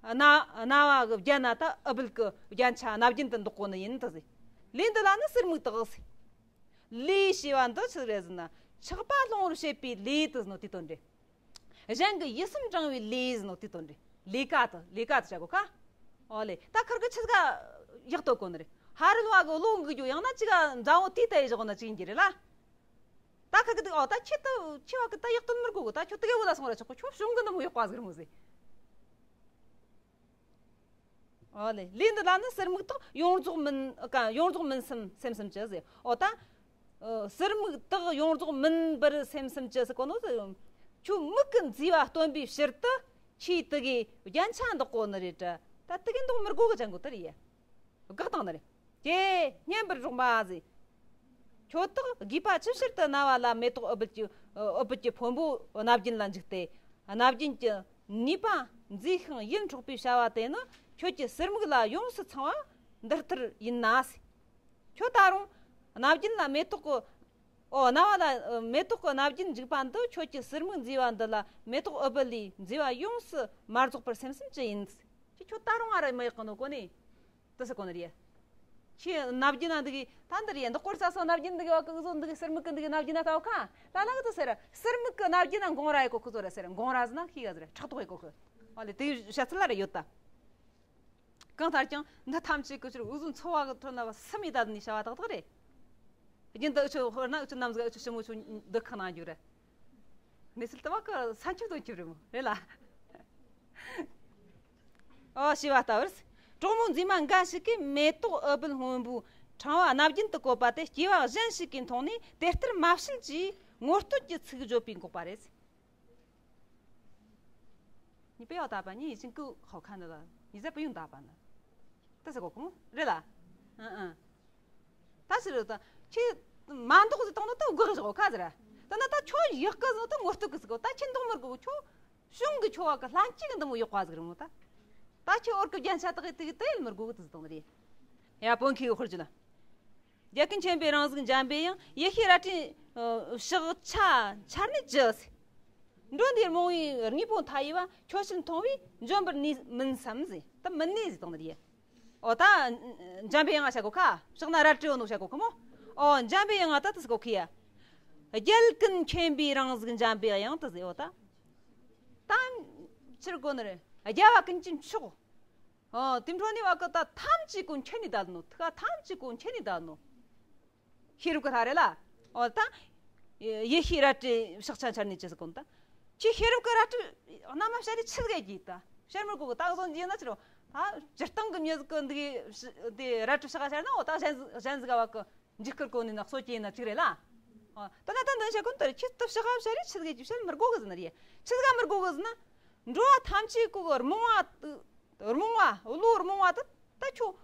རྣ་རྣ་བ་གི་རྒྱན་ན་ད་ཨུ་སྦལ་གི་རྒྱན་ཆ་སྣབས་རྒྱུན་དུ་འདོག་གོ་ནི་ཡིན་དུ་ཟིག་ལུས་འདི་ལ་ནི་ཟུར་མིག་དག་ཟིག་ལུས་ཞེས་པ་འདི་ཆི་རེད་ཟེར་ན་ཆགས་པ་སློང་བར་བྱེད་པའི་ལས་དུ་ཟེར་ནོ་དེ་དོན་རེད། གཞན་གྱི་ཡིད་སེམས་དྲང་བའི་ལས་ཟེར་ནོ་དེ་དོན་རེད། ལས་ཀ་དུ་ལས་ཀ་དུ་བྱ་གོ་ཁ། ཨོ་ལེ་ད་ཁར་གི་ཆི་ཟིག་ག་ཡག་ཏོ་གོ་ནི་རེད། ཧ་རུལ་བ་གི་བློ་འགུག་རྒྱུ་ཡང་ན་ཅི་ག་མཛའ་བོ་དེ་ལྟ་ཡི་བཞག་ན་ཅི་ཡིན་གྱི་རེད་ལ། ད་ཁ་གི་དུ་ཨོ་ད་ཁྱེད་དུ་ཁྱེད་བ་གི་ད་ཡག་དོན་མི་གོ་གི། ད་ཁྱོད་དུ་གེ་བོ་ལ་སོང་ར་ཆོག་གི། ཁྱོད་གཞུང་གི་འདི་མོ་ཡག་པ་ཟིག་རེད་མོ་ཟེར། ཨོ་ལེ། ལུས་འདི་ལ་ནི་ཟུར་མིག་དག་ཡོངས་རྫོགས་མིན་ཀ་ཡོངས་རྫོགས་མིན་སམ་སེམས་སམ་ཅི་ཟེར། ཨོ་ད། ཨ་ཟུར་མིག་དག་ཡོངས་རྫོགས་མིན་པར་སེམས་སམ་ཅི་ཟེར་གོ་ནོ་ཟེར། ཁྱོད་མིག་གི་མཛེས་པ་སྟོན་པའི་ཕྱིར་དུ་ཁྱེད་དུ་གི་རྒྱན་ཆ་འདོག་གོ་ནི་རེད་དྲ། ད་དུ་གི་འདོག་མི་དགོ་གི་ཅང་གོ་དར་ཡ། དགག་དང་ནི་རེད། ཀྱེ་སྙན་པར་སྒྲོག་མ་ཟེར། ཁྱོད་དག་དགོས་པ་ཅི་ཕྱིར་དུ་རྣ་བ་ལ་མེ་ཏོག་ཨུ་སྦལ་གྱི་ཨུ་སྦལ་གྱི་ཕོན་པོ་སྣབས་རྒྱུན་ལ་འཇུག་སྟེ། སྣབས་རྒྱུན་གྱི་ནུས་པ་མཛེས་ཤིང་ཡིད་འཕྲོག་པའི་བྱ་བ་དེ་ནི་ཁྱོད་ཀྱི་ཟུར་མིག་ལ་ཡོངས་སུ་ཚང་བ་འདི་ལྟར་ཡིན་ན་ཟེར། ཁྱོད་ད་རུང་སྣབས་རྒྱུན་ལ་མེ་ཏོག་གི་ཨོ་རྣ་བ་ལ་མེ་ཏོག་གི་སྣབས་རྒྱུན་འཇུག་པ་འདི་ཁྱོད་ཀྱི་ཟུར་མིག་མཛེས་པ་འདི་ལ་མེ་ཏོག་ཨུ་སྦལ་ལས་མཛེས་པ་ཡོངས་སུ་མ་རྫོགས་པར་སེམས་སམ་ཅི་ཡིན། ཁྱོད་ཁྱོད་ད་རུང་ང་ར་མི་ཡག་གི་ནོ་གོ་ནི། དེ་ཟེར་གོ་ནི་རེད། ཁྱེད་སྣབས་རྒྱུན་ན་འདི་གི་ད་འདི་རེད། འདི་སྐོར་ས་སོ་སྣབས་རྒྱུན་འདི་གི་བ་གི་བཟོ་འདི་གི་ཟུར་མིག་གི་འདི་གི་སྣབས་རྒྱུན་ན་ལྟ་བ་ཁ་ལ་ལ་གི་དེ་ཟེར། ཟུར་མིག་གི་སྣབས་རྒྱུན་ན་འགོང་ར་ཡི་གོ་ཁུ་ཚོ་ར་ཟེར། འགོང་ར་ཟེར་ན་ཤི་ག་ཟེར། ཕྲག་དོག་ཡི་གོ་ཁུ། ཨ་ལེ་དེ་བཤད་ཚུལ་ལ་རེ་ཡོད་ད། གང་ལྟར་ཀྱང་འདི་ཐམས་ཅད་ཀྱི་ཕྱིར་འུ་ཟོ་འཚོ་བ་གི་ཁྲོད་ན་བ་སུམ་ཡི་ད་ནི་བྱ་བ་ཏག་ཏག་རེད། རྒྱུན་དུ་འུ་ཆོ་དཔེར་ན་འུ་ཆོ་ནམ་ཟིག་འུ་ཆོ་ཞི་མོ་ཆོ་འདི་ཁ་ན་རྒྱུ་རེད། གནས་ཚུལ་དུ་བ་ཀ་ས་ཆུ་དོན་གྱི་རེད་མོ་རེད་ལ། ཨོ་ཞེས་པ་ལྟ་བུར། གྲོགས་མོ་མཛེས་མ་འགའ་ཞིག་གིས་མེ་ཏོག་ཨུ་སྦལ་སྔོན་པོའི་ཕྲེང་བ་སྣབས་རྒྱུན་དུ་བཀོད་པ་དེ་སྐྱེས་པ་གཞན་ཞིག་གིས་མཐོང་ནས་དེ་ལྟར་མ་བྱེད་ཅེས་ངོ་སྤྲོད་ཀྱི་ཚིག་བརྗོད་པའི་འགོག་པ་རེད། 你不要打扮，你已经够好看的了，你再不用打扮了。 ད་ཟེར་གོ་གི་མོ་རེད་ལ། ཨང་ཨང་། ད་ཟེར་རོ་ད། ཁྱེད་མ་འདོག་ཟེར་བཏང་ན་ད་དགོས་ཟེར་གོ་ཁ་ཟེར། ད་ན་ད་ཁྱོད་ཡག་གི་ཟེར་ན་ད་ངོ་སྤྲོད་གི་ཟེར་གོ། ད་ཁྱེད་འདོག་མི་དགོ་ཁྱོད། གཞུང་གི་ཁྱོད་བ་གི་ལྷན་སྐྱེས་གི་འདི་མོ་ཡག་པ་ཟིག་རེད་མོ་ད། ད་ཁྱེད་འོར་གི་རྒྱན་ཆ་དག་གི་དེ་གི་དེ་ཡིན་མི་དགོ་གི་དེ་ཟེར་བཏང་ནི་རེད། ཡ་བོན་ཁྱེད་གི་ཧོར་གྱི་ལ། རྒྱལ་ཀུན་མཁྱེན་པའི་རང་གཟུགས་འཇམ་པའི་དབྱངས། ཡེ་ཤེས་རལ་གྲིའི་ཕྱག་ཆ་འཆར་ནས་ཅི་ཟེར། འགྲོ་འདིར་རྨོངས་པའི་དངོས་པོ་མཐའ་ཡས་པ། ཁྱོད་ཕྱིར་མཐོང་བས་འཇོམས་པར་ནུས་མིན་བསམ་ཟེར། ད་མིན་ནས་ཟེར་བཏང་ནི་རེད། ཨོ་ད། འཇམ་པའི་དབྱངས་བྱ་གོ་ཁ། ཕྱག་ན་རལ་གྲི་ཡོད་ནོ་བྱ་གོ་ཁ་མོ། ཨོ་འཇམ་པའི་དབྱངས་ད་དེ་ཟེར་གོ་ཁི་ཡ། རྒྱལ་ཀུན་མཁྱེན་པའི་རང་གཟུགས་འཇམ་པའི་དབྱངས་དེ་ཟེར་ཨོ་ད། ད། ཕྱིར་གོ་ནི་རེད། རྒྱལ་བ་ཀུན་གྱི་མཆོག་ཨོ་དེ་འཕྲོ་ནས་བ་ཀི་ད་ཐམས་ཅད་ཀུན་མཁྱེན་ནས་བསྡད་ནོ། ཐུགས་ཐམས་ཅད་ཀུན་མཁྱེན་ནས་བསྡད་ནོ། ཤེས་རབ་ཀྱི་ལྷ་རེད་ལ། འོ་ད། ཡེ་ཤེས་རལ་གྲིའི་ཕྱག་ཆ་འཆར་ནས་ཅི་ཟེར་གོ་ནི་ད། ཁྱེད་ཤེས་རབ་ཀྱི་རལ་གྲི་རྣམ་པ་ཤར་རེ་ཆི་ཟིག་གི་ད། ཤར་མི་གོ་གི་ད་གཟོད་འཇིག་ན་ཕྱིར་རོ། ད་སྤྱིར་བཏང་གི་མྱི་ཟིག་གི་འདི་གི་འདི་རལ་གྲི་ཕྱག་ཤར་ན་འོ་ད་གཞན་གཞན་ཟིག་ག་བ་གི་འཇིགས་སྐུལ་གོ་ནི་ན་གསོད་ཀྱི་ཡིན་ན་ཅིག་རེད་ལ། འོ་ད་ན་ད་འདི་བཤད་གོ་ནི་ད་རེད། ཁྱེད་ད་ཕྱག་ཤར་རེ་ཆི་ཟིག་གི་ཤར་མི་གོ་གི་ཟེར་ན་རེད། ཆི་ཟིག་ག་མི་གོ་གི་ཟེར་ན། འགྲོ་བ་ཐམས་ཅད་གོ་གི་རྨོངས་པ། རྨོངས་པ་བློ་རྨོངས་པ་ད། ད་ཁྱོད་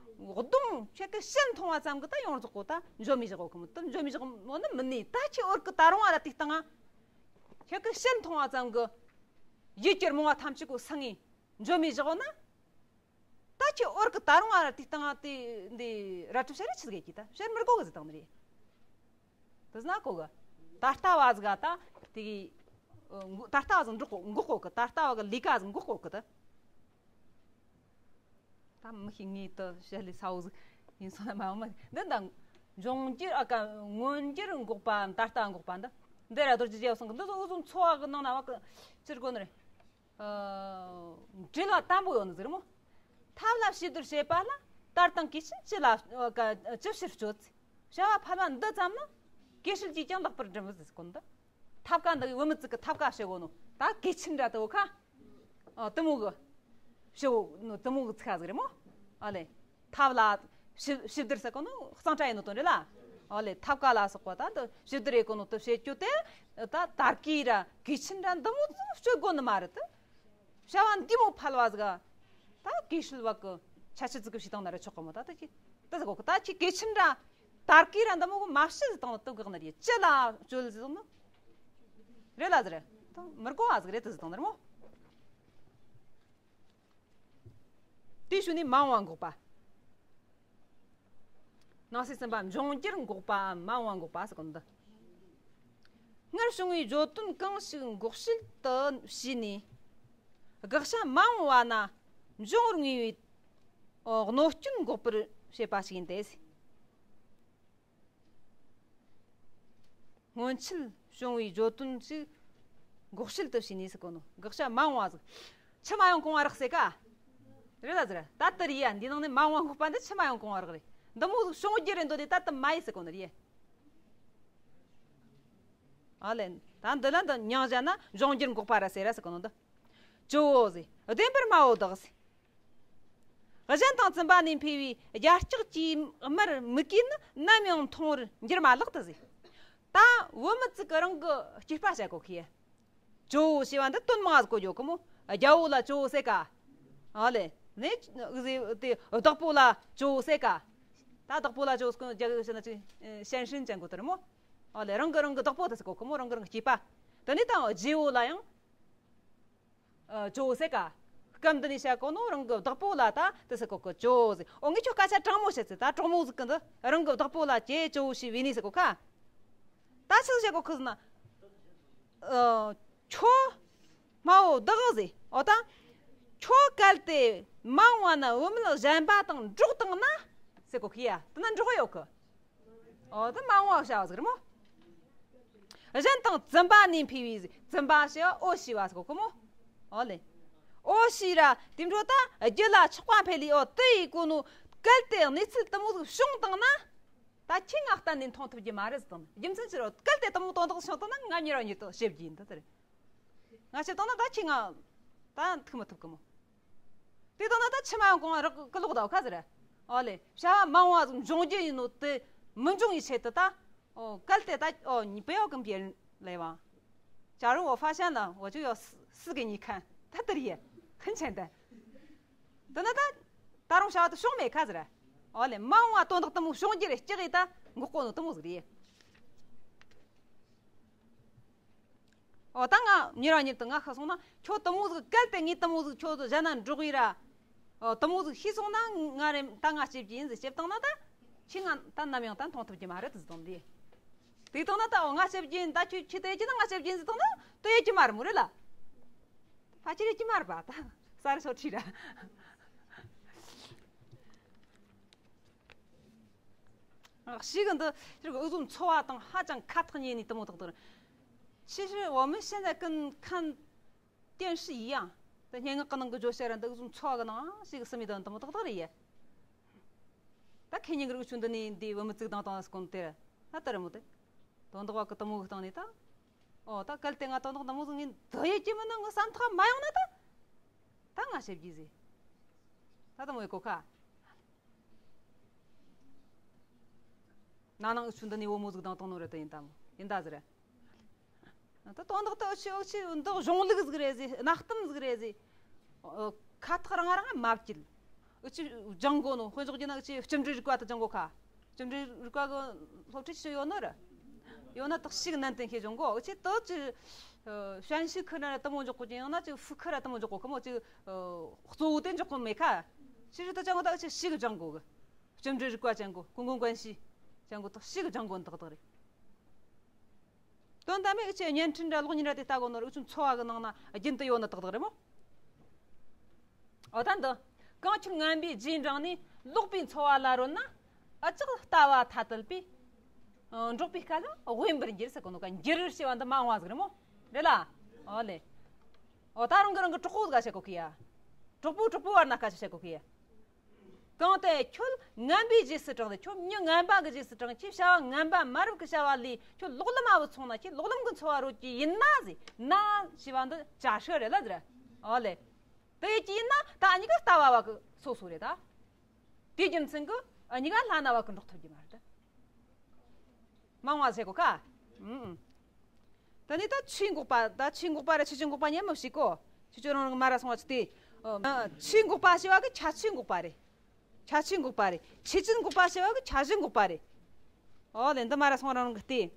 གདོང་ཁྱེད་ཀྱི་ཕྱིར་མཐོང་བ་ཙམ་གྱིས་ད་ཡོངས་རྫོགས་གོ་ད་འཇོམས་མི་བཞག་གོ་ཁོ་མོ་ད་འཇོམས་མི་བཞག་མོ་ནི་མིན་ནི། ད་ཁྱེད་འོར་གི་ད་རུང་བ་ར་དེ་སྟེང་ང་ཁྱེད་ཀྱི་ཕྱིར་མཐོང་བ་ཙམ་གྱིས་ཡིད་ཀྱི་རྨོངས་པ་ཐམས་ཅད་གོ་སངས་ངེ་འཇོམས་མི་བཞག་གོ་ན། ད་ཁྱེད་འོར་གི་ད་རུང་བ་ར་དེ་སྟེང་ང་དེ་འདི་རལ་གྲི་ཕྱར་རེ་ཆི་ཟིག་གི་ད་ཕྱར་མི་གོ་གི་ཟེར་བཏང་ནི་རེད། དེ་ཟེར་ན་གོ་གི། ད་ལྟ་བ་ཟིག་ག་ད་དེ་གི་ད་ལྟ་བ་ཟིག་འགོག་གོ་འགོག་གོ་གི། ད་ལྟ་བ་གི་ལས་ཀ་ཟིག་འགོག་གོ་གི་ད། ད་མི་ཤེས། ངས་དུ་བཤད་ལས་ཚ་བོ་ཟིག་ཡིན་སོང་ན་མ་འོང་མ། འདི་འདྲ་འབྱུང་འགྱུར། ཨ་ཀ་མངོན་འགྱུར་འགོག་པའམ་ད་ལྟ་འགོག་པ་འདི། འདི་ར་རྡོ་རྗེ་རྒྱལ་བ་གསུང་གི། འདི་ཚོ་འུ་ཚོ་འཚོ་བ་གི་ནང་ན་བ་གི་ཅི་དགོས་ནི་རེད། ཨ། འབྲེལ་བ་དམ་པོ་ཡོད་ནི་ཟེར་མོ། ཐབས་ལ་བྱི་དོར་བྱེད་པ་ལ། དལ་དང་གོས་ཆེན་ཅི་ལ་ཨ་ཀ་ཅི་ཕྱིར་སྤྱོད་ཟེར། བྱ་བ་ཕལ་བ་འདི་ཙམ་ན། གོས་ཧྲུལ་གྱིས་ཀྱང་ལེགས་པར་འགྲིམ་ཟེར་གོ་ནི་འདི། ཐབས་ཀ་འདི་བུད་མེད་ཅིག་གི་ཐབས་ཀ་བྱེད་གོ་ནོ། ད་གོས་ཆེན་འདྲ་དེ་བོ་ཁ། ཨ། དེ་མོ་གི་བྱེད་གོ་ནོ། དེ་མོ་གི་ཚིག་ཟིག་རེད་མོ། ཨ་ལེ། ཐབས་ལ་བྱི་བྱི་དོར་ཟེར་གོ་ནོ་གཙང་སྦྲ་ཡིན་ནོ་དོན་རེད་ལ། ཨ་ལེ། ཐབས་ཀ་ལ་སོགས་པ་ད་འདི་བྱི་དོར་ཡེད་གོ་ནོ་དེ་བྱེད་རྒྱུ་དེ། ད་དལ་གོས་ར་གོས་ཆེན་འདྲ་འདི་མོ་ཟིག་སྤྱོད་དགོ་ནི་མ་རེད་དེ། བྱ་བ་འདི་མོ་ཕལ་བ་ཟིག་ག། ད་གོས་ཧྲུལ་བ་གི་ཆ་ཆི་ཙི་གི་བྱེད་སྟངས་ན་ར་ཆོག་གི་མོ། ད་ད་ཁྱི་ད་ཟེར་གོ་གི། ད་ཁྱི་གོས་ཆེན་འདྲ་དལ་གོས་ར་འདི་མོ་གི་མ་བྱེད་ཟེར་སྟངས་ལ་དེ་བཀག་ནི་རེད། ཅི་ལ་སྤྱོད་ཟེར་སྟངས་ནི་རེད་ལ་ཟེར། ད་མི་དགོ་བ་ཟིག་རེད་དེ་ཟེར་སྟངས་ནི་རེད་མོ། དེའི་ཤུལ་ནས་མ་འོངས་པ་འགོག་པ། ནང་གསེས་གསུམ་པ། འབྱུང་འགྱུར་འགོག་པའམ་མ་འོངས་པ་འགོག་པ་ཟེར་གོ་ནི་འདི། སྔར་བྱུང་བའི་བརྗོད་དོན་གང་ཞིག་འགོག་བྱེད་དུ་བྱས་ནས། དགག་བྱ་མ་འོངས་པ་ན་འབྱུང་བར་ངེས་པའི་གནོད་སྐྱོན་འགོག་པར་བྱེད་པ་ཞིག་ཡིན་ཏེ། སྔོན་ཆད་བྱུང་བའི་བརྗོད་དོན་ཞིག་འགོག་བྱེད་དུ་བྱས་ནས་ཟེར་གོ་ནོ། དགག་བྱ་མ་འོངས་པ་ཟིག་ཆུ་མ་ཡོང་གོང་བ་རག་ཟེར་ཀ། རེད་ལ་ཟེར། ད་དེ་རེད་ཡ། འདི་ནང་ནས་མ་འོངས་པ་འགོག་པ་འདི་ཆུ་མ་ཡོང་གོང་བ་རག་རེད། འདི་མོ་ཟིག་བྱུང་རྒྱུ་རེད་འདོད་དེ་ད་དེ་མ་ཡིན་ཟེར་གོ་ནི་རེད། ཨ་ལེ། ད་འདི་ལ་འདི་མྱིང་བཞག་ན་འབྱུང་འགྱུར་འགོག་པ་ར་ཟེར་ར་ཟེར་གོ་ནོ་འདི། ཇོ་བོ་ཟེར། བདེན་པར་མ་འོ་བདག་ཟེར། གཞན་དང་བཙུན་པ་ནས་འཕེལ་བའི་རྒྱ་སྐྱེགས་ཀྱི་དམར་མིག་གིས་ནི་ནམ་ཡང་མཐོང་བར་འགྱུར་མ་ལགས་ཏེ་ཟེར། ད་བུད་མེད་ཅིག་གི་རང་གི་སྐྱེས་པ་བཤད་གོ་ཁི། ཇོ་བོ་ཞེས་པ་འདི་དོན་མང་ཟིག་གོ་རྒྱུ་གི་མོ། རྒྱལ་པོ་ལ་ཇོ་བོ་ཟེར་ཀ། ཨ་ལེ། ནས་དེ་བདག་པོ་ལ་ཇོ་བོ་ཟེར་ཀ། ད་བདག་པོ་ལ་ཇོ་བོ་ཟེར་གོ་རྒྱ་གི་ཟེར་ན་ཅིག་ཞན་ཧྲིན་ཅན་གོ་དེ་རེད་མོ། ཨ་ལེ། རང་གི་རང་གི་བདག་པོ་དེ་ཟེར་གོ་གི་མོ། རང་གི་རང་གི་སྐྱེས་པ། དེ་ནས་ད་རྗེ་བོ་ལ་ཡང་ཨ་ཇོ་བོ་ཟེར་ཀ། སྐབས་འདི་ནས་བཤད་གོ་ནོ་རང་གི་བདག་པོ་ལ་ད་དེ་ཟེར་གོ་གི། ཇོ་བོ་ཟེར། འོ་ངས་ཁྱོད་སྐད་ཆ་དྲང་མོ་བཤད་ཚེ། ད་གྲོགས་མོ་ཟིག་གི་འདི་རང་གི་བདག་པོ་ལ་ཀྱེ་ཇོ་བོ་ཞེས་བོས་ནས་ཟེར་གོ་ཁ། ད་ཆི་ཟིག་བཤད་གོ་ཁི་ཟེར་ན། ཨ། ཁྱོད་མ་འོ་བདག་ཟེར། འོ་ད་ཁྱོད་གལ་ཏེ་མ་འོངས་པ་ན་བུད་མེད་གཞན་པ་དང་འགྲོགས་བཏང་ན་ཟེར་གོ་ཁི་ཡ། དེ་ན་འགྲོགས་ཡོད་གི། ཨོ་ད་མ་འོངས་པ་བྱ་བ་ཟིག་རེད་མོ། གཞན་དང་བཙུན་པ་ནས་འཕེལ་བའི་ཟེར། བཙུན་པ་ཞེས་པ་འོ་ཞེས་པ་ཟེར་གོ་གི་མོ། ཨོ་ལེ། འོ་ཞེས་ར་དེ་འཕྲོ་ད་རྒྱུད་ལ་ཆགས་པ་འཕེལ་ལས། ཨོ་དེ་ཡི་གོ་ནོ་གལ་ཏེ་གནས་ཚུལ་དེ་མོ་ཟིག་བྱུང་བཏང་ན། ད་ཁྱེད་ང་གཏན་ནས་མཐོང་ཐུབ་རྒྱུ་མ་རེད་ཟེར་དང་། རྒྱུ་མཚན་ཅི་རེད། གལ་ཏེ་དེ་མོ་དོན་དག་བྱུང་བཏང་ན་ང་མྱུར་བ་མྱུར་དུ་བྱེད་རྒྱུ་ཡིན། ད་དེ་རེད། ང་བྱེད་བཏང་ན་ད་ཁྱེད་ང་ད་ཐུག་མི་ཐུབ་གི་མོ། དེ་དང་ན་ད་ཕྱི་མ་ཡང་གོང་རག་གི་ལོག་ད་ཁ་ཟེར། ཨོ་ལེ། བྱ་བ་མ་འོངས་པ་འབྱུང་རྒྱུ་ཡིན་ནོ་དེ་མི་འབྱུང་བའི་ཆེད་དུ་ད། ཨོ་གལ་ཏེ་ད། ཨོ་你不要跟别人来往。假如我发现了，我就要死死给你看。ད་དེ་རེད། ཧིན་ཆེན་ད། དེ་ན་ད་ད་རུང་བྱ་བ་དེ་བྱུང་མེད་ཁ་ཟེར། ཨོ་ལེ། མ་འོངས་པ་དོན་དག་དེ་མོ་བྱུང་རྒྱུ་རེད། སྐྱེ་གི་ད་འགོག་གོ་ནོ་དེ་མོ་ཟིག་རེད། ཨོ་ད་ང་མྱུར་བ་མྱུར་དུ་ང་ཤི་སོང་ན་ཁྱོད་དེ་མོ་ཟིག་གལ་ཏེ་ངས་དེ་མོ་ཟིག་ཁྱོད་གཞན་ན་འགྲོགས་ཡི་ར། ཨོ་དེ་མོ་ཟིག་ཤེས་སོང་ན་ང་རེ་ད་ང་སྐྱེ་རྒྱུ་ཡིན་ཟེར་བྱེད་བཏང་ན་ད་ཁྱེད་ང་ད་ནམ་ཡང་ད་མཐོང་ཐུབ་ཀྱི་མ་རེད་ཟེར་དང་དེ། དེ་བཏང་ན་ད་ཨོ་ང་སྐྱེ་རྒྱུ་ཡིན། ད་ཁྱོད་ཁྱེད་དེ་ཡེད་ཀྱི་ན་ང་སྐྱེ་རྒྱུ་ཡིན་ཟེར་བཏང་ན་དེ་ཡེད་ཀྱི་མ་རེད་མོ། རེད་ལ། ཕལ་ཆེར་ཡེད་ཀྱི་མ་རེད་པ། ད་ས་རེ་སོ་ཁྲི་ར། ཞིག་འདི་ཞིག་འུ་ཚོའི་འཚོ་བ་དང་ཧ་ཅང་ཁ་ཐག་ཉེ་ནས་དེ་མོ་ཏག་ཏག་རེད། 其实我们现在跟看电视一样， ད་སྙན་ངག་གི་ནང་གི་བརྗོད་བྱ་ར་འདི་འུ་ཚོའི་འཚོ་བ་གི་ནང་ཞིག་གི་སུ་མི་དང་དེ་མོ་ཏག་ཏག་རེད་ཡ། ད་ཁེ་ཉིན་གི་རིག་ཆུང་འདི་ནས་འདི་བུ་མི་བཙུགས་དང་དང་སྐོང་དེ་ར་ད་ལྟ་རེད་མོ། དེ་དོན་དག་བ་གི་དེ་མོ་གི་སྟེང་ནས་ད། ཨོ་ད་གལ་ཏེ་ང་དོན་དག་དེ་མོ་ཟིག་ངས་འདི་ཡེད་ཀྱི་མིན་ན་ངའི་བསམ་ཐག་མ་ཡོང་ན་ད། ད་ང་ཞེ་བགྱིས་ཟེར། ད་དེ་མོ་ཡེད་གོ་ཁ། ན་ནིང་འུ་ཆོ་འདི་ནས་བུ་མོ་ཟིག་དང་དང་ནོ་རེད། ད་ཡིན་ད་མོ་ཡིན་ད་ཟེར། ད་དོན་དག་ད་འུ་ཆོ་འུ་ཆོ་འདི་གཞུང་ལུགས་ཟིག་རེད་ཟེར། གནའ་གཏམ་ཟིག་རེད་ཟེར། ཨོ་ཁ་ཐག་རང་རང་མ་བཅད། འུ་ཆོས་སྦྱང་དགོས་ནོ། དཔེ་འཇོག་རྒྱུ་ན་འུ་ཆོས་སྤྱི་འགྲོའི་རིག་པ་དེ་སྦྱང་དགོས་ཁ། སྤྱི་འགྲོའི་རིག་པ་གི་སློབ་ཁྲིད་ཞིག་ཡོད་ནོ་ར། ཡོད་ན་དག་ཞིག་ནན་ཏན་བྱེད་སྦྱང་དགོས། འུ་ཆོས་དག་ཅིག་ཨ་ཞན་ཤོས་ཁུར་ན་ར་དེ་མོ་འཇོག་དགོས་ཀྱི། ཡང་ན་ཅིག་ཧྥུ་ཁུར་ར་དེ་མོ་འཇོག་དགོས་ཁ་མོ། ཅིག་ཨ་གཙོ་བོ་དེ་འཇོག་དགོས་མེད་ཁ། ཕྱི་རིག་དེ་སྦྱང་དགོས། ད་འུ་ཆོས་ཞིག་སྦྱང་དགོས་གི། སྤྱི་འགྲོའི་རིག་པ་སྦྱང་དགོས། ཀུན་མཁྱེན་མགོན་ཞུས་སྦྱང་དགོས། དག་དག་རེད། དོན་དམ་པའི་འུ་ཆོས་བརྙན་འཕྲིན་ར་གློག་བརྙན་ར་དེ་ལྟ་དགོས་ནོ་ར། འུ་ཆོའི་འཚོ་བ་གི་ནང་ན་རྒྱུན་དུ་ཡོད་ནི་དག་དག་རེད་མོ། ཨོ་ད་འདི་ གང་ཁྱོད་ངན་པའི་རྗེས་འབྲངས་ནས། ལོག་པའི་འཚོ་བ་ལ་རོལ་ན། ཨ་ཅག་ལྟ་བ་ཐ་དད་པས། ཨ། འགྲོགས་པའི་སྐལ་བ་དབེན་པར་འགྱུར་ཟེར་གོ་ནོ་ག་འགྱུར་ཞེས་པ་འདི་མ་འོངས་པ་ཟིག་རེད་མོ། རེད་ལ། ཨོ་ལེ། ཨོ་ད་རང་གི་རང་གི་གྲོགས་པོ་ཟིག་ག་བཤད་གོ་གི་ཡ། གྲོགས་པོ་གྲོགས་པོ་བར་ན་སྐད་ཆ་བཤད་གོ་གི་ཡ། གང་དེ་ཁྱོད་ངན་པའི་རྗེས་སུ་འབྲངས་ཏེ། ཁྱོད་མྱི་ངན་པ་གི་རྗེས་སུ་འབྲངས། ཁྱོད་བྱ་བ་ངན་པ་མ་རབས་ཀྱི་བྱ་བ་ལས། ཁྱོད་ལོག་ལམ་མ་བུ་སོང་ན། ཁྱོད་ལོག་ལམ་གྱི་འཚོ་བ་རོལ་གྱི་ཡིན་ན་ཟེར། ན་ཞེས་པ་འདི་བྱ་ཧྲི་རེད་ལ་ཟེར། ཨོ་ལེ། དེ་ཡི་ཀྱི་ཡིན་ན་ད་གཉིས་ཀ་ལྟ་བ་བ་གི་སོ་སོ་རེད་ད། དེའི་རྒྱུ་མཚན་གྱིས་གཉིས་ཀ་བླ་ན་བ་གི་འགྲོགས་ཐུབ་ཀྱི་མ་རེད། མ་འོངས་པ་ཟེར་གོ་ཁ། ཨུམ། ད་ནི་ད་ཆོས་འགོག་པ། ད་ཆོས་འགོག་པ་ར་ཆོས་ཅན་འགོག་པ་གཉིས་མི་ཤེས་གོ། ཁྱེད་ཚོ་རང་རང་མ་ར་སོང་བ་ཆུ་དེ། ཨ། ཆོས་འགོག་པ་ཞེས་པ་གི་ཁྱད་ཆོས་འགོག་པ་རེད། ཁྱད་ཆོས་འགོག་པ་རེད། ཆོས་ཅན་འགོག་པ་ཞེས་པ་གི་ཁྱད་གཞི་འགོག་པ་རེད། ཨོ་ལེ། འདི་མ་ར་སོང་རང་རང་གི་སྟེ།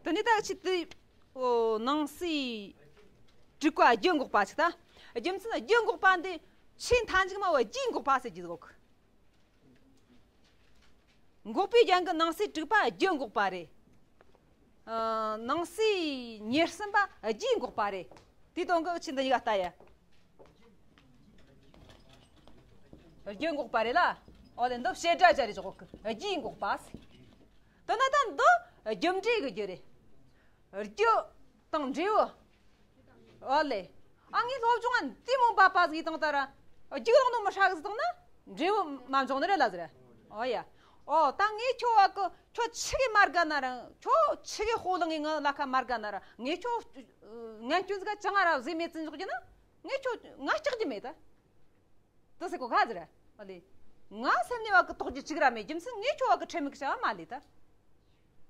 དེ་ནས་ད་ཆི་དེ། ཨོ། ནང་གསེས་དྲུག་པ་རྒྱུ་འགོག་པ་ཆི་ད། རྒྱུ་མཚན་རྒྱུ་འགོག་པ་འདི་ཆོས་མཐའ་མཇུག་མ་བ་རྒྱུའི་འགོག་པ་ཟེར་རྒྱུ་འགོག་འགོག་པའི་རྒྱན་གྱི་ནང་གསེས་དྲུག་པ་རྒྱུ་འགོག་པ་རེད། ཨ། ནང་གསེས་ཉེར་གསུམ་པ་རྒྱུའི་འགོག་པ་རེད། དེ་དོན་གི་ཆི་འདི་གཉིས་ཀ་ལྟ་ཡ། རྒྱུ་འགོག་པ་རེད་ལ། ཨོ་ལེ། འདི་བྱེད་སྒྲ་སྦྱར་རེ་འཇོག་གི། རྒྱུའི་འགོག་པ་ཟེར། དེ་ན་ད་འདི་རྒྱུ་འབྲས་ཀྱི་རྒྱུ་རེད། རྒྱུ་དང་འབྲས་བུ། ཨོ་ལེ། ཨ། ངས་སློབ་སྦྱོང་ང་འདི་མོ་འབབ་པ་ཟིག་བཏང་ད་ར། རྒྱུ་ལོག་ནོ་མི་ཧྲ་གི་ཟིག་བཏང་ན་འབྲས་བུ་མ་འབྱུང་ནི་རེད་ལ་ཟེར། ཨོ་ཡ། ཨོ་ད་ངས་ཁྱོད་བ་གི་ཁྱོད་ཆི་གི་མ་དགའ་ན་ར། ཁྱོད་ཆི་གི་ཧོ་ལང་ངི་ང་ལ་ཁ་མ་དགའ་ན་ར། ངས་ཁྱོད་ངན་སྐྱོན་ཟིག་ག་ཅང་ང་ར་བཟོས་མེད་ཙི་འཇོག་རྒྱུ་ན། ངས་ཁྱོད་ང་སྐྲག་རྒྱུ་མེད་ད། དེ་ཟེར་གོ་ག་ཟེར། ཨ་ལེ། ང་སེམས་ནས་བ་གི་དོགས་རྒྱུ་གཅིག་ར་མེད། རྒྱུ་མཚན་ངས་ཁྱོད་བ་གི་ཁྲེལ་མེད་གི་བྱ་བ་མ་ལས་ད།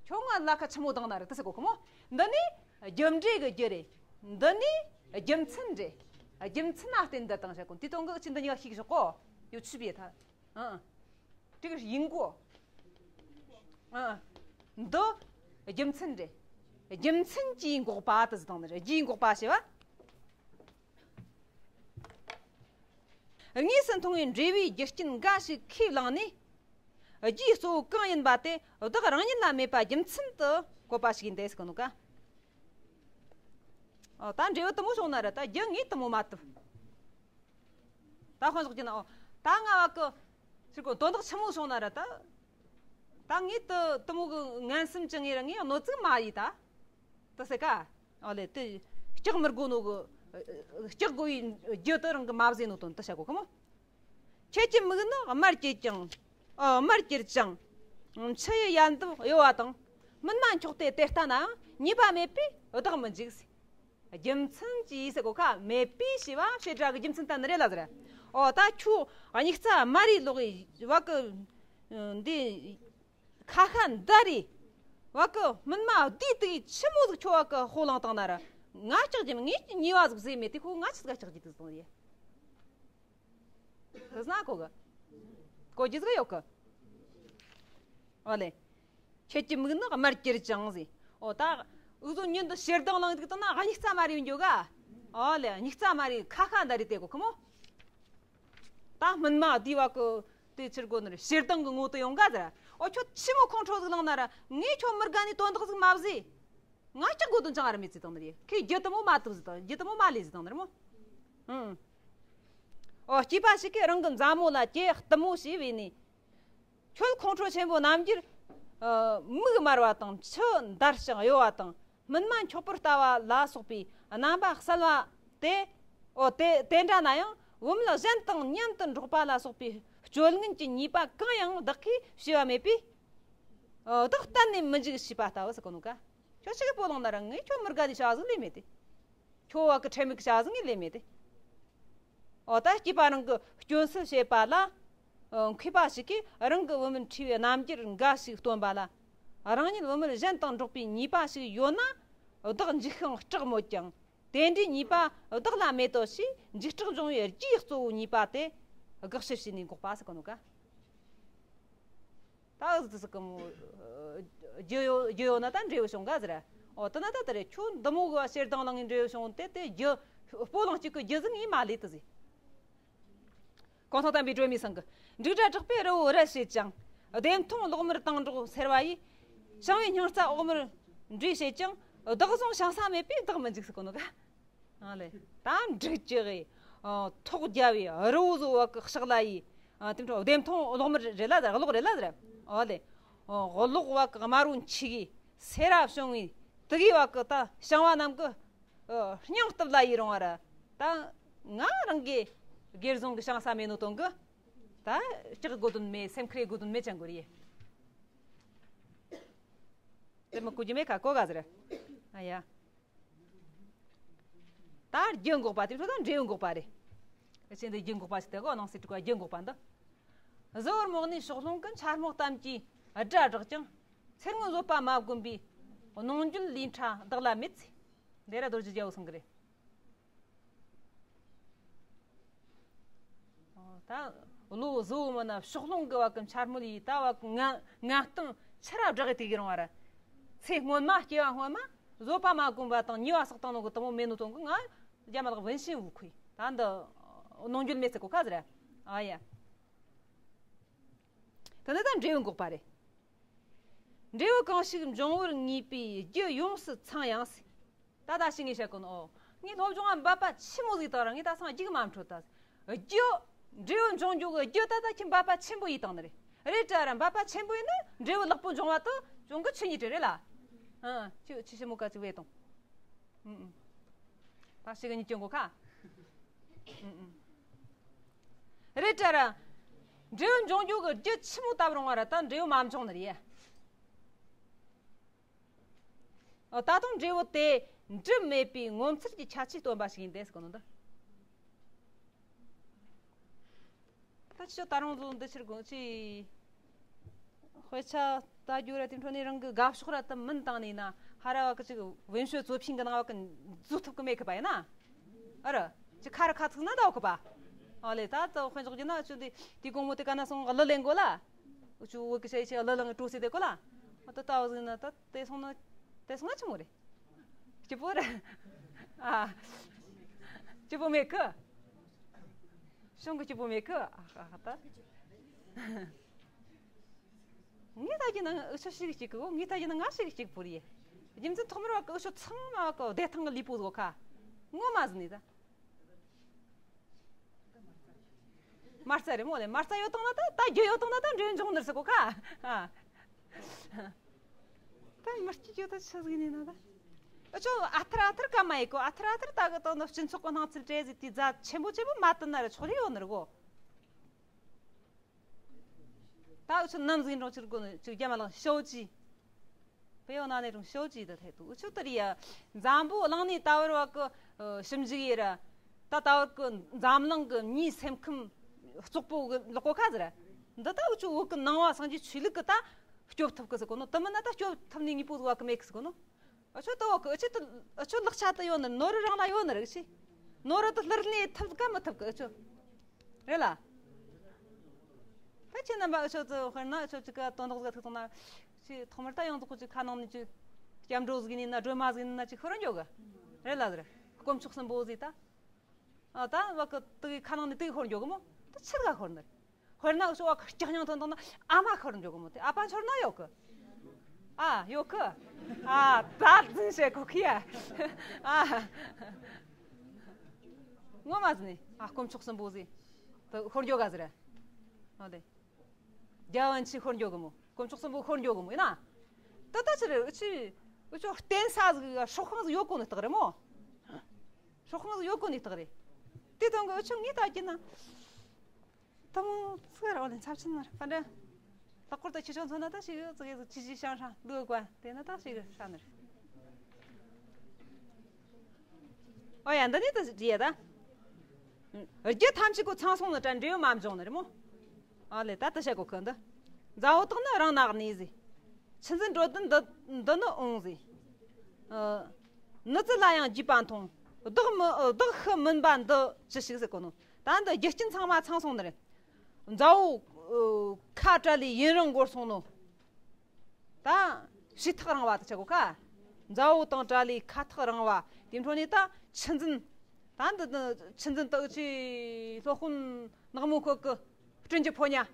ཁྱོད་ང་ལ་ཁ་ཆི་མོ་བཏང་ན་རེད། དེ་ཟེར་གོ་གི་མོ། འདི་ནི་རྒྱུ་འབྲས་གི་རྒྱུ་རེད། འདི་ནི་རྒྱུ་མཚན་རེད། རྒྱུ་མཚན་ན་བརྟེན་འདི་བཏང་བྱ་གོ། དེ་དོན་གི་ཆི་འདི་གཉིས་ཀ་ཤེས་གི་ཞོག་གོ། ཡོད་ཆི་བྱེད་ཐ། ཨ། དེ་གི་ཡིན་གོ། ཨ། འདི་རྒྱུ་མཚན་རེད། རྒྱུ་མཚན་གྱིས་འགོག་པ་དེ་ཟེར་བཏང་ནི་རེད། རྒྱུའི་འགོག་པ་ཞེས་པ། དངོས་སུ་མཐོང་བའི་འབྲས་བུའི་རྒྱུ་རྐྱེན་འགའ་ཞིག་ཁས་བླངས་ནས། རྒྱུའི་གཙོ་བོ་གང་ཡིན་པ་དེ་བདག་རང་ཉིད་ལ་མེད་པ་རྒྱུ་མཚན་དུ་བཀོད་པ་ཞིག་ཡིན་ཏེ་ཟེར་གི་འདུག་ག། ཨོ་ད་འབྲས་བུ་དེ་མོ་བྱུང་ན་ར་ད་རྒྱུ་ངས་དེ་མོ་མ་བཏུབ། ད་དཔེ་བཞག་རྒྱུ་ན། ཨོ་ད་ང་བ་གི་ཕྱིར་གོ་དོན་དག་ཆི་མོ་བྱུང་ན་ར་ད། ད་ངས་དེ་དེ་མོ་གི་ངན་སེམས་ཀྱི་ངས་ར་ངས་གནོད་ཚིག་མ་ཡིས་ད། དེ་ཟེར་ག། ཨ་ལེ། དེ་སྐྲག་མི་དགོས་ནོ་གི། སྐྲག་དགོས་པའི་རྒྱུ་དེ་རང་གི་མ་བཟོས་ནོ་དོན་དེ་བྱ་དགོས་གི་མོ། ཁྱེད་ཀྱི་མིག་ནི་དམར་གྱུར་ཀྱང་། ཨ། དམར་གྱུར་ཅིང་། མཆུ་ཡི་ཡལ་འདབ་གཡོ་བ་དང་། སྨིན་མ་འཁྱོག་སྟེ་དེ་ལྟ་ནའང་། ཉེས་པ་མེད་པས་བདག་མི་འཇིགས། རྒྱུ་མཚན་གྱིས་ཟེར་གོ་ཁ། མེད་པས་ཞེས་པ་བྱེད་སྒྲ་གི་རྒྱུ་མཚན་བསྟན་ནི་རེད་ལ་ཟེར། ཨོ་ད་ཁྱོད་སྙིགས་རྩ་དམར་རེ་ལོག་གི་བ་གི། འདི། ཁ་ཤ་འདར་རེ། བ་གི་སྨིན་མ་བསྡུས་དེ་ཆི་མོ་ཟིག་ཁྱོད་བ་གི་ཧོ་ལང་བཏང་ན་ར། ང་སྐྲག་རྒྱུ་མེད། ངས་ཉེས་པ་ཟིག་བཟོས་མེད། དེ་ཁོ་ང་ཆི་ཟིག་སྐྲག་རྒྱུ་དེ་ཟིག་རེད། དེ་ཟ་གོ་གི། གོ་རྒྱུ་ཟིག་ཡོད་གི། ཨོ་ལེ། ཁྱེད་ཀྱི་མིག་ནི་དམར་གྱུར་ཅིང་ཟེར། ཨོ་ད། འུ་ཚོ་ཉིན་དུ་ཞེ་སྡང་ལངས་འདུག་བཏང་ན་སྙིགས་རྩ་དམར་རེ་ཡིན་རྒྱུ་ག། ཨོ་ལེ། སྙིགས་རྩ་དམར་རེ་ཁ་ཤ་འདར་རེ་དེ་གོ་ཁི་མོ། ད་སྨིན་མ་བསྡུས་བ་གི་དེ་ཕྱིར་གོ་ནི་རེད། ཞེ་སྡང་གི་ངོ་དེ་ཡོང་ག་ཟེར། ཨོ་ཁྱོད་ཆི་མོ་ཁོང་ཁྲོ་ཟིག་ལངས་ན་ར། ངས་ཁྱོད་མི་དགའ་ནི་དོན་དག་ཟིག་མ་བཟོས། ང་སྐྲག་དགོས་དོན་ཅང་ར་མེད་ཟེར་བཏང་ནི་རེད། ཁོས་རྒྱུ་དེ་མོ་མ་བཏུབ་ཟེར་བཏང་། རྒྱུ་དེ་མོ་མ་ལས་ཟེར་བཏང་ནི་རེད་མོ། ཨང་། ཨོ་སྐྱེས་པ་ཞིག་གིས་རང་གི་མཛའ་མོ་ལ་གྱད་གཏུམ་མོ་བྱས་པས་ནི། ཁྱོད་ཁོང་ཁྲོ་ཆེན་པོ་རྣམ་འགྱུར། ཨ། མིག་དམར་བ་དང་། མཆུ་འདར་ཞིང་གཡོ་བ་དང་། སྨིན་མ་འཁྱོག་པོར་ལྟ་བ་ལ་སོགས་པའི་རྣམ་པ་གསལ་བ་སྟེ། ཨོ་དེ་དེ་འདྲ་ན་ཡང་བུད་མེད་གཞན་དང་མཉམ་དུ་འགྲོགས་པ་ལ་སོགས་པའི་སྤྱོད་ངན་གྱི་ཉེས་པ་གང་ཡང་བདག་གིས་བྱས་པ་མེད་པས། ཨོ་བདག་གཏན་ནས་མི་འཇིགས་ཞེས་པ་ལྟ་བུ་ཟེར་གོ་ནོ་ག། ཁྱོད་ཆི་གི་སྤོ་ལངས་ན་ར་ངས་ཁྱོད་མི་དགའ་ནི་བྱ་བ་ཟིག་ལས་མེད་དེ། ཁྱོད་བ་གི་ཁྲེལ་མེད་གི་བྱ་བ་ཟིག་ངས་ལས་མེད་དེ། ཨོ་ད་སྐྱེས་པ་རང་གི་སྐྱོན་སེལ་བྱེད་པ་ལ། ཨོ་མཁས་པ་ཞིག་གིས་རང་གི་བུད་མེད་འཁྲུས་པའི་རྣམ་འགྱུར་འགའ་ཞིག་སྟོན་པ་ལ། རང་ཉིད་བུད་མེད་གཞན་དང་འགྲོགས་པའི་ཉེས་པ་ཞིག་ཡོད་ན། བདག་འཇིགས་ཤིང་སྐྲག་མོད་ཀྱང་། དེ་འདྲའི་ཉེས་པ་བདག་ལ་མེད་དོ་ཞེས་འཇིགས་སྐྲག་འབྱུང་བའི་རྒྱུའི་གཙོ་བོ་ཉེས་པ་དེ་དགག་བྱར་བྱས་ནས་འགོག་པ་ཟེར་གོ་ནོ་ག། ད་འུ་ཟིག་ཟིག་གི་མོ། རྒྱུ་ཡོད་རྒྱུ་ཡོད་ན་ད་འབྲས་བུ་བྱུང་ག་ཟེར། ཨོ་དེ་ན་ད་དེ་རེད། ཁྱོད་འདི་མོ་གི་བ་ཞེ་སྡང་ལངས་ནས་འབྲས་བུ་བྱུང་དེ། དེ་རྒྱུ་སྤོ་ལངས་གཅིག་གི་རྒྱུ་ཟིག་ངས་མ་ལས་དེ་ཟིག། གོ་ཐོག་དམ་པའི་སྒྲོན་མེའི་ཚང་གི། འབྲུག་སྒྲ་གྲགས་པས་རི་བོ་རལ་བྱེད་ཅིང་། ལྡེམ་མཐོང་གློག་དམར་དྭངས་སྒྲོགས་སེར་བ་ཡིས། བྱང་བའི་སྙིང་རྩ་འོག་མར་འདྲེས་བྱེད་ཅིང་། བདག་བཟུང་ཞིང་ས་མེད་པས་བདག་མི་འཇིགས་ཟེར་གོ་ནོ་ག། ཨ་ལེ། ད་འབྲུག་ཅིག་གིས་ ཨ། ཐོག་རྒྱ་བའི་རི་བོ་བཟོ་བ་གི་ཕྱག་ལ་ཡི། ཨ། དེ་འཕྲོ་བདེ་མཐོང་གློག་མར་རེད་ལ་ཟེར། གློག་རེད་ལ་ཟེར། ཨོ་ལེ། ཨོ། གློག་བ་གི་དམར་བོ་འཁྱུག་གི་སེ་ར་བྱུང་བའི་དུ་གི་བ་གི་ད་བྱང་བ་རྣམས་ཀྱི། ཨ། སྙིང་སྟོབས་ལ་ཡི་རུང་བ་ར། ད་ང་རང་གི་སྒེར་བཟུང་གི་བྱང་ས་མེད་ནོ་དོན་གི། ད་སྐྲག་དགོས་དོན་མེད། སེམས་ཁུར་དགོས་དོན་མེད་ཅང་གོ་རེད། དེ་མི་གོ་རྒྱུ་མེད་ཁ་གོ་ག་ཟེར། ཨ་ཡ། ད་རྒྱུ་འགོག་པ་དེ་ཚོ་ད་འབྲས་བུ་འགོག་པ་རེད། ཨ་ཅེ་འདི་རྒྱུ་འགོག་པ་ཞིག་དེ་གོ། ནང་སྲིད་དྲུག་པ་རྒྱུ་འགོག་པ་འདི། གཟུ་བོར་རྨོངས་ནས་ཕྱོགས་ལྷུང་གི། འཕྱ་སྨོད་གཏམ་གྱི་སྒྲ་བསྒྲགས་ཀྱང་། ཚེ་སྔོན་བཟོད་པ་མ་བསྒོམས་པའི། གནོང་འགྱོད་ལས་ཕྲ་བདག་ལ་མེད་ཚེ། འདི་ར་རྡོ་རྗེ་རྒྱལ་པོ་གསུང་གི་རེད། ད་བློ་གཟུ་བོ་མིན་ན་ཕྱོགས་ལྷུང་གི་བ་གི་འཕྱ་སྨོད་ཡིས་ད་བ་གི་ངན་ངན་གཏམ་ཆི་ར་བསྒྲགས་ཡི་དེ་གི་རུང་བ་ར། ཚེ་སྔོན་མ་སྐྱེ་བ་སྔོན་མ་བཟོད་པ་མ་བསྒོམས་པ་དང་ཉེས་པ་བསགས་བཏང་ནོ་གི་དེ་མོ་མེད་ནོ་དོན་གི། ང་རྒྱ་མ་ལགས་བུན་ཤིན་བུ་ཁུའི་ད་འདི་གནོང་འགྱོད་མེད་ཚེ་གོ་ཁ་ཟེར། ཨ་ཡ། དེ་ནི་ད་འབྲས་བུ་འགོག་པ་རེད། འབྲས་བུ་གང་ཞིག་འབྱུང་བར་ངེས་པའི་རྒྱུ་ཡོངས་སུ་ཚང་ཡང་ཟེར། ད་ད་ཞིག་ངས་བཤད་གོ་ནོ། ངས་སློབ་སྦྱོང་ང་འབད་པ་ཆེན་མོ་ཟིག་བཏང་ར། ངས་ད་སང་རྒྱུགས་མ་འཕྲོད་ད། རྒྱུ། འབྲས་བུ་འབྱུང་རྒྱུ་གི་རྒྱུ་ད་ད་ཁྱི་འབད་པ་ཆེན་པོ་ཡིས་བཏང་ནི་རེད། རེད་དྲ་ར། འབད་པ་ཆེན་པོ་ཡིན་ན་འབྲས་བུ་ལེགས་པོ་འབྱུང་བ་དུ་འབྱུང་གི་ཆོས་ཉིད་རེད་ལ། ཨ། ཁྱི་ཁྱི་ཞི་མོ་ཀ་ཅིག་བས་དང་། ཨུ་ཨུ། ད་ཞིག་གཉིས་སྐྱོན་གོ་ཁ། ཨུ་ཨུ། རེད་དྲ་ར། འབྲས་བུ་འབྱུང་རྒྱུ་གི་རྒྱུ་ཆི་མོ་བཏབ་རུང་བ་ར་ད་འབྲས་བུ་མ་འབྱུང་ནི་རེད། ཨ། ད་དུང་འབྲས་བུ་དེ་འབྲུ་མེད་པའི་ངོ་མཚར་གྱི་ཁྱད་ཆོས་སྟོན་པ་ཞིག་ཡིན་ཏེ་ཟེར་གོ་ནོ་འདི། ད་ཁྱོད་ད་རུང་ལོ་འདི་ཕྱིར་དགོངས་ཅི། དཔེ་ཆ་ལྟ་རྒྱུ་ར་དེ་འཕྲོ་ནས་རང་གི་དགའ་ཕྱོགས་ར་ད་མིན་བཏང་ནས་ན། ཧ་ར་བ་གི་ཅིག་文学作品གི་ནང་བ་གི་འཛུལ་ཐུབ་གི་མེད་གི་པ་ཡིན་ན། ཨ་ར། ཅི་ཁ་ར་ཁ་ཐུག་ན་ད་འོ་གི་པ། ཨ་ལེ། ད་ད་དཔེ་འཇོག་རྒྱུ་ན་ཁྱོད་དེ་དེ་དགོང་མོ་དེ་ག་ན་སོང་གླུ་ལེན་དགོས་ལ། འུ་ཆོ་བོད་གི་ཆ་ཡི་ཆ་གླུ་ལེན་གི་སྤྲོ་སེ་དེ་གོ་ལ། ཨ་ད་ད་བ་ཟིག་ན་ད་དེ་སོང་ན། དེ་སོང་ན་ཆི་མོ་རེད། སྐྱིད་པོ་རེད། ཨ། སྐྱིད་པོ་མེད་གི། གཞུང་གི་སྐྱིད་པོ་མེད་གི། ཨ་ཧ་ཧ་ད། ངས་ད་གྱི་ན་འུ་ཆོ་ཞིག་གཅིག་གི་གོ། ངས་ད་གྱི་ན་ང་ཞིག་གཅིག་པོ་རེད། རྒྱུ་མཚན་ཐོག་མར་བ་གི་འུ་ཆོ་ཚང་མ་བ་གི་བདེ་ཐང་གི་ལུས་པོ་ཟོ་ཁ། ངོ་མ་ཟིན་ནས་ད། མ་རྩ་རེད་མོ་ལེ། མ་རྩ་ཡོད་དང་ན་ད། ད་རྒྱུ་ཡོད་དང་ན་ད་འབྲས་བུ་འབྱུང་ནི་རེད་ཟེར་གོ་ཁ། ཨ། ད་མི་སྐྱིད་རྒྱུ་ད་ཆི་ཟིག་ཡིན་ན་ད། འུ་ཆོ་ཨ་ཐར་ཨ་ཐར་ག་མ་ཡི་གོ། ཨ་ཐར་ཨ་ཐར་ད་གི་དོན་དུ་སྤྱི་ཚོགས་གི་སྣང་ཚུལ་བྲེལ་ཟིག་དེ་རྫ་ཆེན་པོ་ཆེན་པོ་མ་བཏོན་ན་ར་ཆོག་རེ་ཡོད་ནི་རེད་གོ། ད་འུ་ཆོ་ནམ་ཟིག་འགྲོ་ཕྱིར་གོ་ནི་ཅིག་རྒྱ་མ་ལགས་ཤོ་ཅི། བེའོ་ན་ནས་རུང་ཤོ་ཅི་ད་ཐེ་ཏུ་འུ་ཆོ་ད་རི་ཡ། འཛམ་བུ་གླིང་ནས་ད་བར་བ་གི་ཞིབ་འཇུག་ཡེ་ར། ད་ད་བར་གི་འཛམ་གླིང་གི་མིའི་སེམས་ཁམས་བཙོག་པོ་གི་ལོག་གོ་ཁ་ཟེར། འདི་ད་འུ་ཆོ་བོད་གི་ནང་བ་སངས་རྒྱས་ཆོས་ལུགས་གི་ད་སྐྱོབ་ཐུབ་གི་ཟེར་གོ་ནོ། དེ་མིན་ན་ད་སྐྱོབ་ཐུབ་ནི་དངོས་པོ་ཟིག་བ་གི་མེད་གི་ཟེར་གོ་ནོ། འུ་ཆོ་ད་འོ་གི་འུ་ཆོ་ད་འུ་ཆོ་ལག་ཆ་ད་ཡོད་ནི་རེད། ནོར་རང་ལ་ཡོད་ནི་རེད་ཤི། ནོར་ད་ལྷུར་ནས་ཐུབ་ག་མི་ཐུབ་གི་འུ་ཆོ། རེད་ལ། ད་ཁྱེད་རྣམ་པ་འུ་ཆོ་ད་དཔེར་ན་འུ་ཆོ་ཅིག་ག་དོན་དག་ཟིག་ཐུག་ཐུག་ན། ཅི་ཐོག་མར་ད་ཡོངས་རྫོགས་ཅིག་ཁ་ནང་ནས་ཅིག་སྐྱབས་འགྲོ་ཟིག་ཡིན་ན་སྒྲོལ་མ་ཟིག་ཡིན་ན་ཅིག་ཤོར་འགྱོ་གི། རེད་ལ་ཟེར། དཀོན་མཆོག་གསུམ་པོ་ཟིག་ད། ཨ། ད་བ་གི་དེ་གི་ཁ་ནང་ནས་དེ་གི་ཤོར་འགྱོ་གི་མོ། ད་ཆི་ག་ཤོར་ནི་རེད། དཔེར་ན་འུ་ཆོ་བ་གི་སྐྱག་སྙིང་ཐོན་བཏང་ན་ཨ་མ་ཤོར་འགྱོ་གི་མོ། དེ་ཨ་ཕ་ཤོར་ན་ཡོད་གི། ཨ་ཡོད་གི། ཨ་ད་རྫུན་བཤད་གོ་གི་ཡ། ཨ། ངོ་མ་ཟིན་ནི། ཨ། དཀོན་མཆོག་གསུམ་པོ་ཟིག་དེ་ཤོར་འགྱོ་ག་ཟེར། ཨ་ལེ། རྒྱལ་བ་ཆེན་ཤོར་འགྱོ་གི་མོ། དཀོན་མཆོག་གསུམ་པོ་ཤོར་འགྱོ་གི་མོ་ཡིན་ན། ད་ལྟ་ཕྱིར་འུ་ཆོ་འུ་ཆོ་རྟེན་ས་ཟིག་སྲོག་ཤིང་ཟིག་ཡོད་གོ་ནི་རྟགས་རེད་མོ། སྲོག་ཤིང་ཟིག་ཡོད་གོ་ནི་རྟགས་རེད། དེ་དོན་གི་འུ་ཆོ་ངས་ད་གྱིན་ན། ད་མོ་ཚུར་ར་བ་ལེན་ཚབས་ཆེན་མ་རེད་པ་འདྲ། ལྷག་པར་དུ་ཁྱེད་ཆོ་མཚོན་ན་ད་ཞིག་ཙི་གེ་ཙི་ཆི་ཆི་ཤང་ཧྲ་ལུ་ག་དེ་ན་ད་ཞིག་ཧྲ་ནི་རེད། ཨོ་ཡ། འདི་ནི་ད་རེད་ད། རྒྱུ་ཐམས་ཅད་ཀོ་ཚང་སོང་ནི་དྲ་འབྲས་བུ་མ་འབྱུང་ནི་རེད་མོ། ཨ་ལེ། ད་ད་བཤད་གོ་ཁི་འདི། མཛའ་བོ་དག་ནི་རང་ན་གནས་ཟེར། ཆུ་འཛིན་འགྲོ་དོན་འདི་འདི་ནི་འོང་ཟེར། ཨ། ནི་ཙི་ལ་ཡང་རྒྱུས་པ་མཐོང་། བདག་མི་བདག་ཤི་མིན་པ་འདི་ཅི་ཞིག་ཟེར་གོ་ནོ། ད་འདི་རྒྱུ་རྐྱེན་ཚང་མ་ཚང་སོང་ནི་རེད། མཛའ་བོ་ཁ་བྲལ་ལས་ཡུན་རིང་འགོར་སོང་ནོ། ད་ཕྱི་ཐག་རིང་བ་དེ་ཆ་གོ་ཁ། མཛའ་བོ་དང་བྲལ་ལས་ཁ་ཐག་རིང་བ་དེ་འཕྲོ་ནས་ད་ཆུ་འཛིན། ད་འདི་ཆུ་འཛིན་དག་ཆེ་སློབ་དཔོན་ནག་མོ་ཁོ་གི་སྤྲིན་གྱི་ཕོ་ཉ།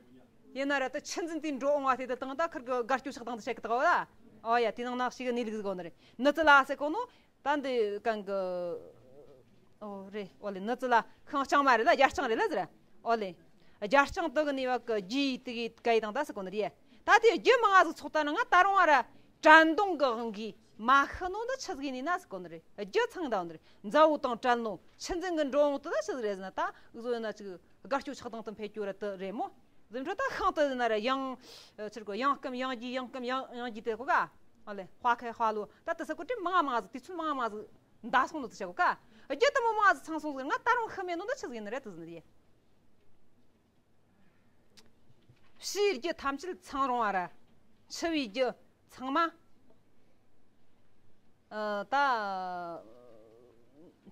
ཡིན་ན་ར་ད་ཆུ་འཛིན་དེ་འགྲོ་འོང་བ་དེ་ད་དང་ད་ཁིར་གི་དགའ་སྐྱོ་ཆགས་དང་དེ་ཆ་གི་དག་བ་ལ། ཨོ་ཡ། དེ་ནང་ན་ཞིག་གནས་ལུགས་ཟིག་གོ་ནི་རེད། ནི་ཙི་ལ་ཟེར་གོ་ནོ། ད་འདི་གང་གི་ ཨོ་རེད། ཨོ་ལེ། ནི་ཙི་ལ་ཁང་རྐྱང་མ་རེད་ལ། རྒྱ་རྐྱང་རེད་ལ་ཟེར། ཨོ་ལེ། རྒྱ་རྐྱང་དུ་གི་ནི་བ་གི་རྒྱུ་ཡི་དུ་གི་ག་ཡི་དང་ད་སི་གོ་ནི་རེད། ད་དེ་རྒྱུ་མང་ང་ཟིག་ཚོགས་ད་ན་ང་ད་རུང་བ་ར་དྲན་གདུང་གི་དབང་གིས་མ་ཤི་ནོ་འདི་ཆི་ཟིག་ཡིན་ནི་ན་སི་གོ་ནི་རེད། རྒྱུ་ཚང་ད་ནི་རེད། མཛའ་བོ་དང་བྲལ་ནོ་ཆུ་འཛིན་གི་འགྲོ་འོང་དུ་ད་ཆི་ཟིག་རེད་ཟེར་ན། ད་འུ་ཟོ་ཡིན་ན་ཅིག་དགའ་སྐྱོ་ཆགས་སྡང་དུ་འཕེལ་རྒྱུ་ར་དུ་རེད་མོ། ཟིན་འཕྲོ་ད་ཤིང་དུ་ཟིན་ན་ར་ཡང་ཆི་ར་གོ། ཡང་སྐམ་ཡང་རྒྱས། ཡང་སྐམ་ཡང་ཡང་རྒྱས་དེ་གོ་ག་ཨོ་ལེ། དཔའ་ཁའི་དཔའ་ལོ་ད་དུ་སི་གོ་དྲི་མང་ང་མང་ང་ཟིག་དུས་ཚོད་མང་ང་མང་ང་ཟིག་འདའ་སོང་ནོ་དུ་ཆ་གོ་ཀ། རྒྱུ་དུ་མོ་མང་ཟིག་ཚང་སོང་ཟིག་ང་ད་རུང་ཤི་མེད་ནོ་འདི་ཆི་ཟིག་ཡིན་ནི་རེད་དུ་ཟིན་རེད། ཕྱིའི་རྒྱུ་ཐམས་ཅད་ཚང་རུང་བ་ར། ཕྱི་བའི་རྒྱུ་ཚང་མ། ཨ། ད།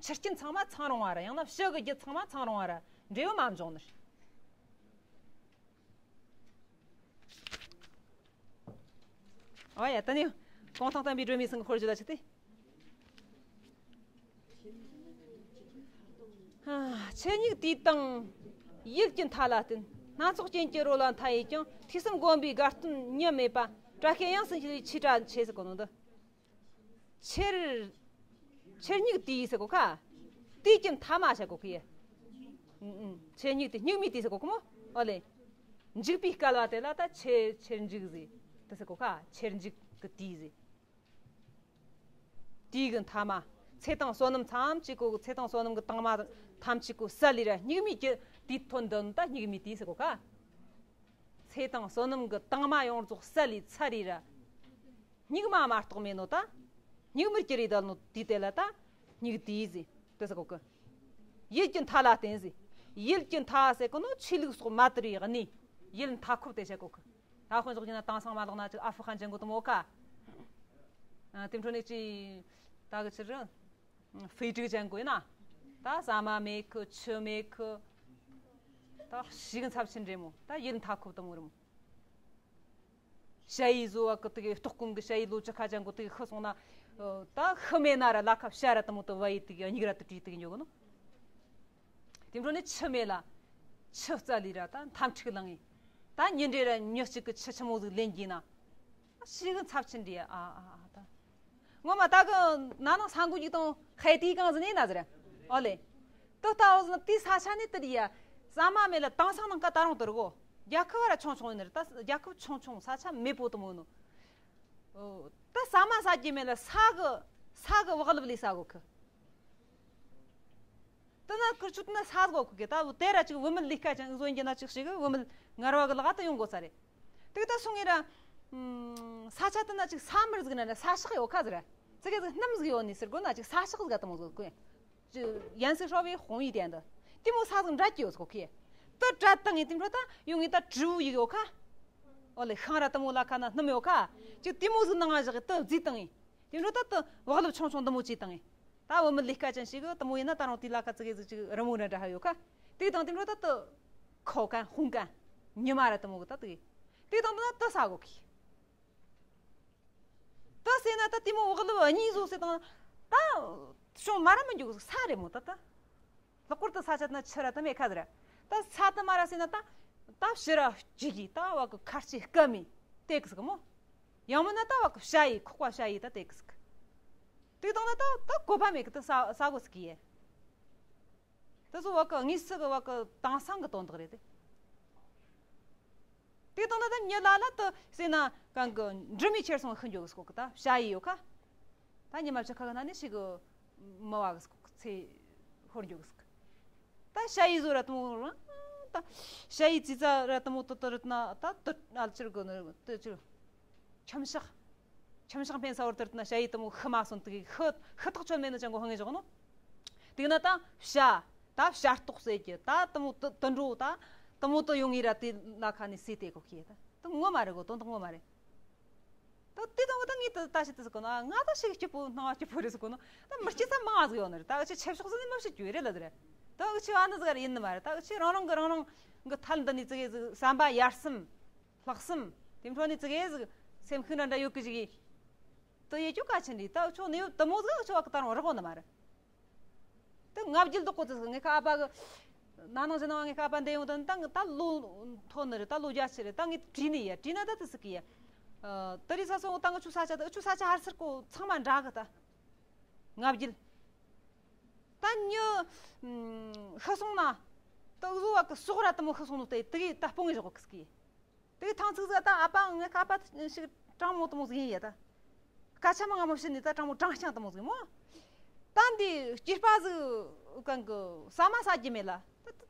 ཆུ་རྐྱེན་ཚང་མ་ཚང་རུང་བ་ར། ཡང་ན་ཕྱི་གི་རྒྱུ་ཚང་མ་ཚང་རུང་བ་ར། འབྲས་བུ་མ་འབྱུང་ནི་རེད། ཨོ་ཡ། ད་ནི་གུང་ཐང་བསྟན་པའི་སྒྲོན་མེ་ཟེར་མཁན་ཁོ་ར་ཅིག་ལ་ཆི་སྟེ། ཨ། ཆུ་སྙིགས་དུས་དང་ཡུལ་གྱི་མཐའ་ལ་བརྟེན། སྣ་ཚོགས་རྐྱེན་གྱི་རོ་ལ་མཐའ་ཡས་ཀྱང་། ཐོས་བསམ་སྒོམ་པའི་དགའ་སྟོན་ཉམས་མེད་པ། བཀྲ་ཤིས་དབྱངས་སུ་འཁྱིལ་བའི་ཆོས་སྒྲ་ཆེ་ཟེར་གོ་ནོ་འདི། ཆེར། ཆུ་སྙིགས་དུས་ཟེར་གོ་ཁ། དུས་ཀྱི་མཐའ་མ་བྱ་གོ་ཁི། ཨུ་ཨུ། ཆུ་སྙིགས་དུས། སྙིགས་མའི་དུས་ཟེར་གོ་ཁི་མོ། ཨོ་ལེ། འཇིག་པའི་སྐལ་བ་དེ་ལ་ད་ཆེར། ཆེར་འཇིག་ཟེར་དུ་ཟེར་གོ་ཁ། ཆེར་འཇིག་གི་དུས་ཟེར། དུས་ཀྱི་མཐའ་མ། ཚེ་དང་བསོད་ནམས་ཐམས་ཅད་གོ། ཚེ་དང་བསོད་ནམས་ཀྱི་དྭངས་མ་ཐམས་ཅད་གོ་བསལ་ལེ་ར། སྙིགས་མའི་གི་དུས་ཐོན་འདོན་ད་སྙིགས་མའི་དུས་ཟེར་གོ་ཁ། ཚེ་དང་བསོད་ནམས་ཀྱི་དྭངས་མ་ཡོངས་རྫོགས་བསལ་ལེ་ཚར་རེ་ར། སྙིགས་མ་མ་གཏོགས་མེད་ནོ་ད། སྙིགས་མར་གྱུར་རེ་བསྡད་ནོ་དུས་དེ་ལ་ད། སྙིགས་དུས་ཟེར་དུ་ཟེར་གོ་གི། ཡུལ་གྱི་མཐའ་ལ་བརྟེན་ཟེར། ཡུལ་གྱི་མཐའ་ཟེར་གོ་ནོ་ཆོས་ལུགས་སོགས་མ་དར་བའི་གནས། ཡུལ་མཐའ་འཁོབ་དེ་བྱེད་གོ་གི། ད་དཔེ་འཇོག་རྒྱུ་ན་དེང་སང་མ་ལོག་ན་ཅིག་ཨ་ཧྥུ་ཧན་ཅན་གོ་དུ་མོ་ཁ། ཨ། དེ་འཕྲོ་ནས་ཅི། ད་གི་ཕྱིར། ཧྥེ་ཀྲིག་ཅན་གོ་ཡིན་ན། ད་ཟ་མ་མེད་གི། ཆུ་མེད་གི། ད་ཞིག་འཚབ་ཆེན་རེད་མོ། ད་ཡུལ་མཐའ་འཁོབ་དུ་མོ་རེད་མོ། ཞ་ཡི་བཟོ་བ་གི་དེ་གི་ལྟོགས་སྐོམ་གི་ཞ་ཡི་ལོ་བཅུ་ཁ་ཅན་གོ་དེ་གི་ཤི་སོང་ན། ད་ཤི་མེད་ན་ར་ལ་ཁ་བྱ་ར་དུ་མོ་དུ་བ་ཡི་དེ་གི་སྙིགས་ར་དུ་བྲིས་དེ་གི་འཇོག་གི་ནོ། དེ་འཕྲོ་ནས་ཆུ་མེད་ལ། ཆུ་བཙལ་ལེ་ར་ད་འཐབ་འཁྲུག་ལངས་ཡིན། ད་ཉིན་རེ་ར་མྱི་གཅིག་གི་ཆུ་ཆི་མོ་ཟིག་ལེན་གྱིས་ན། ཞིག་འཚབ་ཆེན་འདྲི་ཨ་ཨ་ཨ་ད། ངོ་མ་ད་གི་ན་ནིང་ས་འགུལ་གཅིག་དང་ཧའེ་ཏི་གང་ཟིག་ནས་ན་ཟེར། ཨོ་ལེ། ཏི་ལྟ་བུ་ཟིག་ན་དེའི་ས་ཆ་ནས་དེ་རེད་ཡ། ཟ་མ་མེད་ལ་དེང་སང་ནང་ཀ་ད་རུང་དེ་རེད་གོ། རྒྱལ་ཁབ་ར་ཆུང་ཆུང་ཡིན་ནི་རེད། ད་རྒྱལ་ཁབ་ཆུང་ཆུང་ས་ཆ་མེད་པོ་དུ་མོ་ཡིན་ནོ། ཨོ། ད་ཟ་མ་ཟ་རྒྱུ་མེད་ལ་ས་གི། ས་གི་བག་ལེབ་ལས་ཟ་གོ་གི། དེ་ན་ཀུར་ཆུ་དེ་ན་ས་གོ་གི། ད་བུ་དེ་ར་ཅིག་བུད་མེད་ལས་ཀ་ཅན་བཟོ་ཡིན་གྱི་ན་ཅིག་ཞིག་བུད་མེད་ངར་བ་གི་ལག་ཏུ་ཡོང་གོ་ས་རེད། དེ་ད་སོང་ངེ་ར། ས་ཆ་དེ་ན་ཅིག་ས་མར་ཟིག་ན་ས་ཤག་ཡོད་ཁ་ཟིག་ར། ཙི་གེ་ཟིག་སྣུམ་ཟིག་ཡོད་ནི་ཟེར་གོ་ན་ཅིག་ས་ཤག་ཟིག་ག་དུ་མོ་ཟིག་གོ། ཅིག་ཡན་སི་ཧྲོ་བའི་ཧོང་ཡི་དེ་འདི། དེ་མོ་ས་ཟིག་འདྲ་གི་ཡོད་ཟིག་གོ་ཁི། དེ་དྲ་དང་ངི་དེ་འཕྲོ་ད་ཡོང་ངི་ད་གྲུ་བོ་ཡིག་ཡོད་ཁ། ཨོ་ལེ་ཤང་ར་དུ་མོ་ལ་ཁ་ན་སྣུམ་ཡོད་ཁ། ཅིག་དེ་མོ་ཟིག་ནང་ང་བཞག་གི་དེ་བརྫིས་བཏང་ངི། དེ་འཕྲོ་ད་དེ་བག་ལེབ་ཆུང་ཆུང་འདི་མོ་བྱས་བཏང་ངི། ད་བུད་མེད་ལས་ཀ་ཅན་ཞིག་གི་དུ་མོ་ཡིན་ན་ད་རུང་དེ་ལ་ཁ་ཙི་གེ་ཟིག་ཅིག་རི་མོ་འདྲ་འདྲ་ཧ་ཡོད་ཁ། དེ་དང་དེ་འཕྲོ་ད་དེ་ཁོ་གན་ཧུང་གན་ཉི་མ་ར་དུ་མོ་གི་ད་དེ། དེ་དང་དེ་ན་དེ་ས་གོ་གི། དེ་ཟེར་ན་ད་དེ་མོ་བག་ལེབ་གཉིས་བཟོ་ཟེར་དང་། ད་ཤོང་མ་ར་མི་འཇུག་ས་རེད་མོ་ད་ད། ལྷག་པར་དུ་ས་ཆ་དེ་ན་ཆུ་ར་དུ་མེད་ཁ་ཟེར། ད་ས་དུ་མ་ར་ཟེར་ན་ད། ད་ཕྱི་ར་སྐྱིད་གི་ད་བ་གི་ཁར་ཆེ་སྐམ་མི་དེ་གི་ཟིག་མོ། ཡང་མིན་ན་ད་བ་གི་ཤ་ཡི་ཁོག་པ་ཤ་ཡི་ད་དེ་གི་ཟིག། དེ་དང་ན་ད་ད་གོ་བ་མེད་གི་ད་ས་ས་གོ་ཟིག་གི་ཡེ། དེ་ཚོ་བ་གི་དངོས་སུ་གི་བ་གི་དེང་སང་གི་དོན་དག་རེད་དེ། དེ་དང་ན་ད་མྱི་ལ་ལ་དུ་ཟེར་ན་གང་གི་འབྲུ་མའི་ཁྱེར་སོང་ཤི་འགྱོ་གི་ཟིག་གི་ད་ཤ་ཡི་ཡོད་ཁ། ད་ཉི་མ་བཅུ་ཁ་གི་ན་ནི་ཞིག་གི་མི་བ་གི་ཟིག་གི་ཚེ་ཧོར་འགྱོ་གི་ཟིག། ད་ཤ་ཡི་བཟོ་ར་དུ་མོ་རང་ད་ཤ་ཡི་ཙི་ཙ་ར་དུ་མོ་དུ་དུ་རུ་ན་ད་དུ་ཨལ་ཆིར་གོ་ནི་དུ་ཆིར། ཁྱམས་ཤག། ཁྱམས་ཤག་འཕེན་ས་བར་དུ་ན་ཤ་ཡི་དུ་མོ་ཤི་མ་སོན་དུ་གི་ཤི་ཤི་ཐག་ཆོད་མེད་ནི་ཅང་གོ་ཧང་ངེ་ཞོག་ནོ། དེ་ན་ད་ཤ། ད་ཤ་རྟོག་ཟེར་གི་ད་དུ་མོ་དུ་དུ་འགྲོ་ད་དུ་མོ་དུ་ཡོང་ངེ་ར་དེ་ལ་ཁ་ནི་སི་དེ་གོ་ཁི་ད་དུ་ངོ་མ་རེད་གོ་དོན་དུ་ངོ་མ་རེད། ད་དེ་དང་ད་ངས་ད་ད་ཤི་ད་ཟེར་གོ་ན་ང་ད་ཤི་གི་སྐྱིད་པོ་སྣང་བ་སྐྱིད་པོ་རེད་ཟེར་གོ་ན་ད་མི་སྐྱིད་ས་མང་ང་ཟིག་ཡོད་ནི་རེད། ད་ཅི་ཆབ་ཤོག་ཟིག་ནི་མི་ཤི་རྒྱུ་རེད་ལ་ཟེར། ད་ཅི་ཨ་ནི་ཟིག་ར་ཡིན་ནི་མ་རེད། ད་ཅི་རང་རང་གི་རང་རང་གི་ཐད་འདི་ནས་ཙི་གེ་ཟིག་བསམ་པ་ཡར་སེམས་ལྷག་བསམ་དེ་འཕྲོ་ནས་ཙི་གེ་ཟིག་སེམས་ཤུགས་འདྲ་འདྲ་ཡོད་གི་ཅིག་ཡིན། ད་ཡེ་ཅུ་ག་ཆེན་རེད། ད་ཅོ་ནི་ཡོད་དུ་མོ་ཟིག་ཅོ་བ་གི་ད་རང་རག་གོ་ནི་མ་རེད། ད་ང་བརྒྱུད་ལྡོག་གོ་ཙི་ཟིག་ངེ་ཁ་ཨ་ཕ་གི་ན་ནང་ཟེར་ན་ངེ་ཁ་ཨ་ཕ་འདི་ཡོང་དོན་ད་ད་ལོ་ཐོན་ནི་རེད། ད་ལོ་བརྒྱ་ཆེ་རེད། ད་ངས་བྲིས་ནི་ཡ་བྲིས་ན་ད་དེ་ཟིག་གི་ཡ། ཨ། ད་རེས་ས་སོང་ད་ང་ཆུ་ས་ཆ་ད་ཆུ་ས་ཆ་ཧར་སེར་གོ་ཚང་མ་འདྲ་གི་ད། ང་བརྒྱུད། ད་ཉི་ཤི་སོང་ན་ད་འུ་ཟོ་བ་གི་སྲོག་ར་དེ་མོ་ཤི་སོང་ནོ་དེ་དེ་གི་ད་སྤོང་ངེ་ཞོག་གི་སྐི། དེ་གི་ཐང་ཚིག་ཟ་ད་ཨ་ཕ་ངའི་ཁ་པ་ཞིག་གྲང་མོ་དེ་མོ་ཟིག་ཡིན་ཡ་ད། སྐད་ཆ་མང་ང་མོ་བཤད་ནི་ད་གྲང་མོ་གྲང་རྐྱང་དེ་མོ་ཟིག་མོ། ད་འདི་སྐྱེས་པ་ཟིག་གང་གི་ཟ་མ་ཟ་རྒྱུ་མེད་ལ། ད་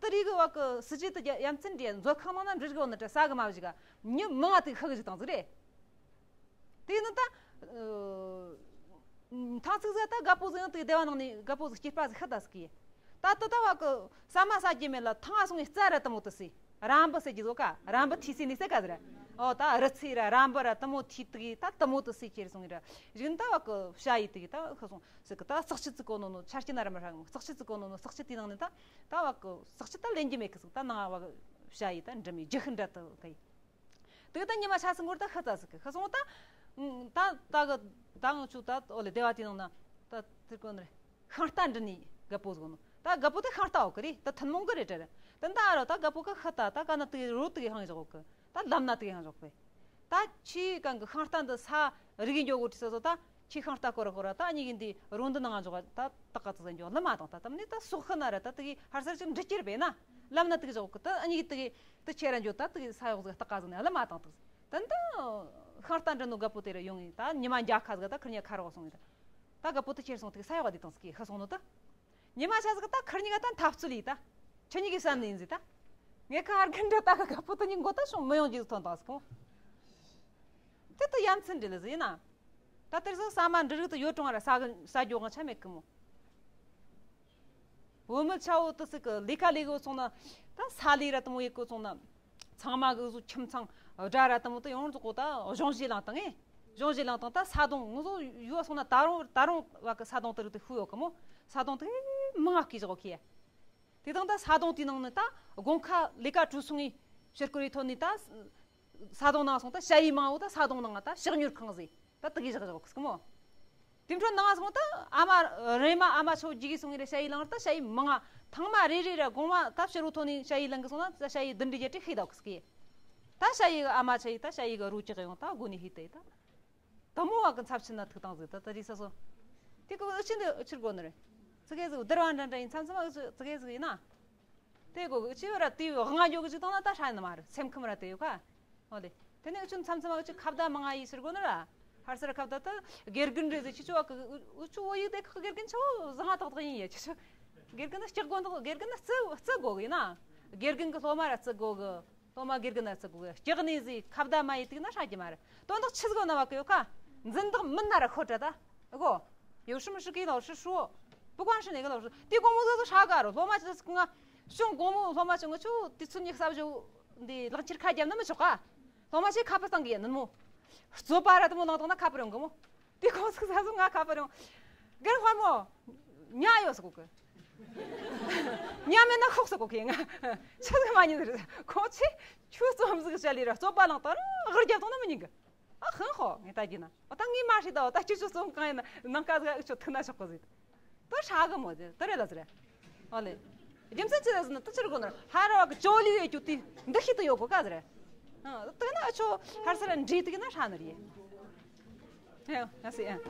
དེ་རིགས་གི་བ་གི་སྲིད་ཇུས་དེ་ཡ་མཚན་འདྲ་མཛོད་ཁང་ནང་ན་འབྲི་གི་བ་ནི་ད་ཟ་གི་མ་བཞི་ག་ཉི་མང་ང་དེ་ཤི་གི་ཞིག་དང་ཟིག་རེད། དེ་ནི་ད། ཐང་ཚིག་ཟ་ད་རྒད་པོ་ཟིག་ཡང་དེ་སྡེ་བ་ནང་ནས་རྒད་པོ་ཟིག་སྐྱེས་པ་ཟིག་ཤི་ད་ཟིག་གི། ད་དེ་ད་བ་གི་ཟ་མ་ཟ་རྒྱུ་མེད་ལ་ཐང་ང་སོང་ངས་རྩྭ་ར་དེ་མོ་དེ་ཟོས། རམ་བུ་ཟེར་གྱི་ཟོ་ཀ་རམ་བུ་ཐིག་ཟོས་ནས་ཟེར་ཀ་ཟེར། ཨོ་ད་རི་ཚེ་ར་རམ་བུ་ར་དེ་མོ་ཐིག་དེ་གི་ད་དེ་མོ་དེ་ཟོས་ཁྱེར་སོང་ངས་ར་བཞིན་ད་བ་གི་ཤ་ཡི་དེ་གི་ད་ཤི་སོང་ཟིག་གི། ད་ཟག་བཅད་ཟིག་གོ་ནོ་ནོ་ཆ་རྐྱེན་ན་ར་མ་ཧྲ་གི་མོ། ཟག་བཅད་ཟིག་གོ་ནོ་ནོ་ཟག་བཅད་དེ་ནང་ནས་ད་ད་བ་གི་ཟག་བཅད་ད་ལེན་རྒྱུ་མེད་གི་ཟིག། ད་ནང་བ་གི་ཤ་ཡི་ད་འདྲ་མི་རྒྱུ་ཤི་འདྲ་དེ་གི། དེ་ད་ཉི་མ་ཆ་སྲིད་འགོར་ད་ཤི་ད་ཟིག་གི། ཤི་སོང་ད། ད་ད་གི་ད་ང་ཆུ་ད་ཨོ་ལེ་སྡེ་བ་དེ་ནང་ན་ད་དེ་གོ་ནི་རེད། ཤིང་རྟ་འདྲུད་ནི་རྒད་པོ་ཟིག་ནོ། ད་རྒད་པོ་དེ་ཤིང་རྟ་འོག་གི་རེད། ད་ཐུན་མོང་གི་རེད་དྲ་རེད། ད་ད་རོ་ད་རྒད་པོ་གི་ཤི་ད་ད་ག་ན་དེ་རོ་དེ་གི་ཧང་ཞོག་གི། ད་ལམ་ན་དེ་གི་ཧང་ཞོག་གི། ད་ཆི་གང་གི་ཤིང་རྟ་འདི་ས་རི་གི་འགྱོ་གོ་ཁྲི་ས་སོ་ད། ཁྱི་ཤིང་རྟ་སྐོར་ར་སྐོར་ར་ད་གཉིས་ཀྱི་འདི་རོ་འདི་ནང་འཇོག་ད་ཏག་ཀ་ཙི་ཙི་འཇོག་ལ་མ་དང་། ད་དམ་ནི་ད་སོག་ཤི་ན་ར་ད་དེ་གི་ཧར་སར་ཅིག་འདྲི་སྐྱེར་བས་ན་ལམ་ན་དེ་གི་འཇོག་གི། ད་གཉིས་ཀྱི་དེ་གི་དེ་ཁྱེར་ར་འཇོག་ད་དེ་གི་ས་འོག་ཟིག་ཏག་ཀ་ཙི་ནས་ལ་མ་དང་། ད་ད་ཤིང་རྟ་འདྲུད་ནོ་རྒད་པོ་དེ་ར་ཡོང་ངི་ད་ཉི་མ་འཇའ་ཁ་ཟིག་ད་ཁིར་ཉ་ཁ་རོག་སོང་ངི་ད། ད་རྒད་པོ་དེ་ཁྱེར་སོང་དེ་གི་ས་འོག་དེ་དང་ཟིག་གི་ཤི་སོང་ནོ་ད། ཉི་མ་ཆ་ཟིག་ད་ཁིར་གཉིས་ཀ་ད་འཐབ་རྩོད་ལས་ད། ཁྱེད་གཉིས་ཀྱི་བསམ་ནས་ཡིན་ཟིག་ད། ངས་ཁ་ཧར་གི་འདྲ་ད་གི་རྒད་པོ་དེ་གཉིས་མགོ་ད་ཤོང་མི་ཡོང་རྒྱུ་ཐོན་དང་ཟིག་གོ། དེ་ད་ཡ་མཚན་འདྲ་ལ་ཟིག་ཡིན་ན། ད་དེར་ཟིག་ས་མ་འབྲུ་རིགས་དེ་ཡོད་གྲོང་བ་ར་ཟ་གི་ཟ་རྒྱུ་དབང་ཆ་མེད་གི་མོ། བུད་མེད་ཆ་བོ་དེ་ཟིག་གི་ལས་ཀ་ལས་གི་སོང་ན། ད་ས་ལས་ར་དེ་མོ་ཡེ་གི་སོང་ན། ཚང་མ་གི་བཟོ་ཁྱིམ་ཚང་དགྲ་ར་དེ་མོ་དེ་ཡོངས་རྫོགས་གོ་ད་གཞུང་བཞེས་ལངས་བཏང་ངས། གཞུང་བཞེས་ལངས་བཏང་ད་ས་དོང་ངུ་བཟོ་ཡུལ་སོང་ན་ད་རུང་ད་རུང་བ་གི་ས་དོང་དེ་རིགས་དེ་ཤུགས་ཡོད་གི་མོ། ས་དོང་དེ་མང་ང་བསྐོས་བཞག་གི། དེ་དང་ད་ས་དོང་དེའི་ནང་ནས་ད་དགོང་ཁ་ལས་ཀ་གྲོལ་སོང་ངས་ཕྱིར་སྐོར་ཡི་ཐོན་ནས་ད་ས་དོང་ནང་སོང་ད་ཞ་ཡི་མང་བོ་ད་ས་དོང་ནང་ད་ཞག་ཉུལ་ཁང་ཟིག་ད་དེ་གི་བཞག་བཞག་གི་མོ། དེ་འཕྲོ་ནང་སོང་ད་ཨ་མ་རེ་མ་ཨ་མ་ཆོ་རྒྱུག་གི་སོང་ངས་ར་ཞ་ཡི་ལངས་ད་ཞ་ཡི་མང་ང་ཐང་མ་རེ་རེ་ར་དགོང་མ་ད་ཕྱི་རུ་ཐོན་ནས་ཞ་ཡི་ལངས་གི་སོང་ན་ད་ཞ་ཡི་བདུན་འདྲི་བརྒྱད་འདྲི་ཤི་ད་གི་སྐི། ད་ཞ་ཡི་གི་ཨ་མ་ཆ་ཡི་ད་ཞ་ཡི་གི་རུ་ཅིག་ཡོང་ད་སྒོ་ནས་ཤི་ད་ཡི་ད། དེ་མོ་བ་གི་ཚབས་ཆེ་ན་ཐུག་དང་ཟིག་ད་ད་རེས་ས་སོ། དེ་གི་འུ་ཆི་འདི་འུ་ཆིར་གོ་ནི་རེད། ཙི་གེ་ཟིག་བསྡུར་བ་འདྲ་འདྲ་ཡིན་མཚམས་མཚམས་འུ་ཆི་ཙི་གེ་ཟིག་ཡིན་ན། དེ་གོ་འུ་ཆི་བ་ར་དེ་ལྔ་འཇོག་གི་ཅིག་བཏང་ན་ད་ཧྲ་ནི་མ་རེད། སེམས་ཁམས་ར་དེ་ཡོད་ཁ། ཨོ་ལེ། དེ་ནས་འུ་ཆི་མཚམས་མཚམས་འུ་ཆི་ཁ་བརྡ་མང་ང་ཡིས་ཟེར་གོ་ནི་ར། ཧར་སར་ཁ་བརྡ་ད་དགེ་རྒན་རེད་ཟེར་ཁྱི་ཆོ་བ་གི་འུ་ཆི་བོད་ཡིག་དེ་ཁག་དགེ་རྒན་ཆོ་བཟང་ང་ཏག་ཏག་ཡིན་ཡ་ཁྱི་ཆོ། དགེ་རྒན་ན་སྐྱག་དགོན་དག་དགེ་རྒན་ན་རྩི་རྩི་དགོ་གི་ཡིན་ན། དགེ་རྒན་གི་སློབ་མ་ར་རྩི་དགོ་གི། སློབ་མ་དགེ་རྒན་ན་རྩི་དགོ་གི། སྐྱག་ནི་ཟིག་ཁ་བརྡ་མ་ཡིས་དུག་ན་ཧྲ་གི་མ་རེད། དོན་དག་ཆི་ཟིག་ན་བ་གི་ཡོད་ཁ། འཛིན་བདག་མིན་ན་ར་ཁོ་དྲ་ད། གོ། 有什么事给老师说，不管是哪个老师，དེ་དགོང་མོ་ཟོ་ཟོ་ཧྲ་ག་རོ། སློབ་མ་ཆི་ཟིག་ང་ཤོང་དགོང་མོ་སློབ་མ་ཆི་ང་ཆུ་དེ་ཚུན་ཉི་ཤུ་རྩ་བཞི་འདི་ལག་ཁྱེར་ཁ་རྒྱབ་ན་མི་ཆོག་ག། སློབ་མ་ཆི་ཁ་པར་བཏང་གི་ཡིན་ནི་མོ། རྩོད་པ་ར་དེ་མོ་ནང་དང་ན་ཁ་པར་ཡོང་གི་མོ། དེ་ཁོང་ཚོ་ཟ་ཟོ་ང་ཁ་པར་ཡོང་། རྒན་དཔའ་མོ། ཉ་ཡོད་ཟེར་གོ་གི། ཉ་མེད་ན་ཤོག་ཟེར་གོ་གི། ང་ཆི་ཟིག་མ་ཉན་ཟེར། ཁོང་ཚོས་ཁྱོད་རྩོམ་ཟིག་བཤད་ལས་ར་རྩོད་པ་ལངས་དང་ར་ཧར་རྒྱབ་བཏང་ན་མི་ཉན་གི། ཨ་ཧང་ཧོ་ངས་ད་གྱིས་ན། ཨ་ད་ངས་མ་ཧྲི་ད་འོ་ད་ཁྱོད་ཚོ་རྩོམ་གང་ཡིན་ན་ནང་ཀ་ཟིག་ཨུ་ཆོ་ཐུག་ན་ཆོག་གི་ཟིག། ད་ཧྲ་གི་མོ་ཟེར་ད་རེད་ལ་ཟེར། ཨོ་ལེ། རྒྱུ་མཚན་ཅི་རེད་ཟེར་ན་ད་ཅི་རེད་གོ་ན་ཧ་ར་བ་གི་ཅོ་ལི་ཡོད་རྒྱུ་དེ་འདི་ཤི་ད་ཡོད་གོ་ག་ཟེར། ཨ་ད་ན་ཨུ་ཆོ་ཧར་སར་འདྲེས་དུ་གི་ན་ཧྲ་ནི་རེད། ཧེ་ང་སི་ཨ།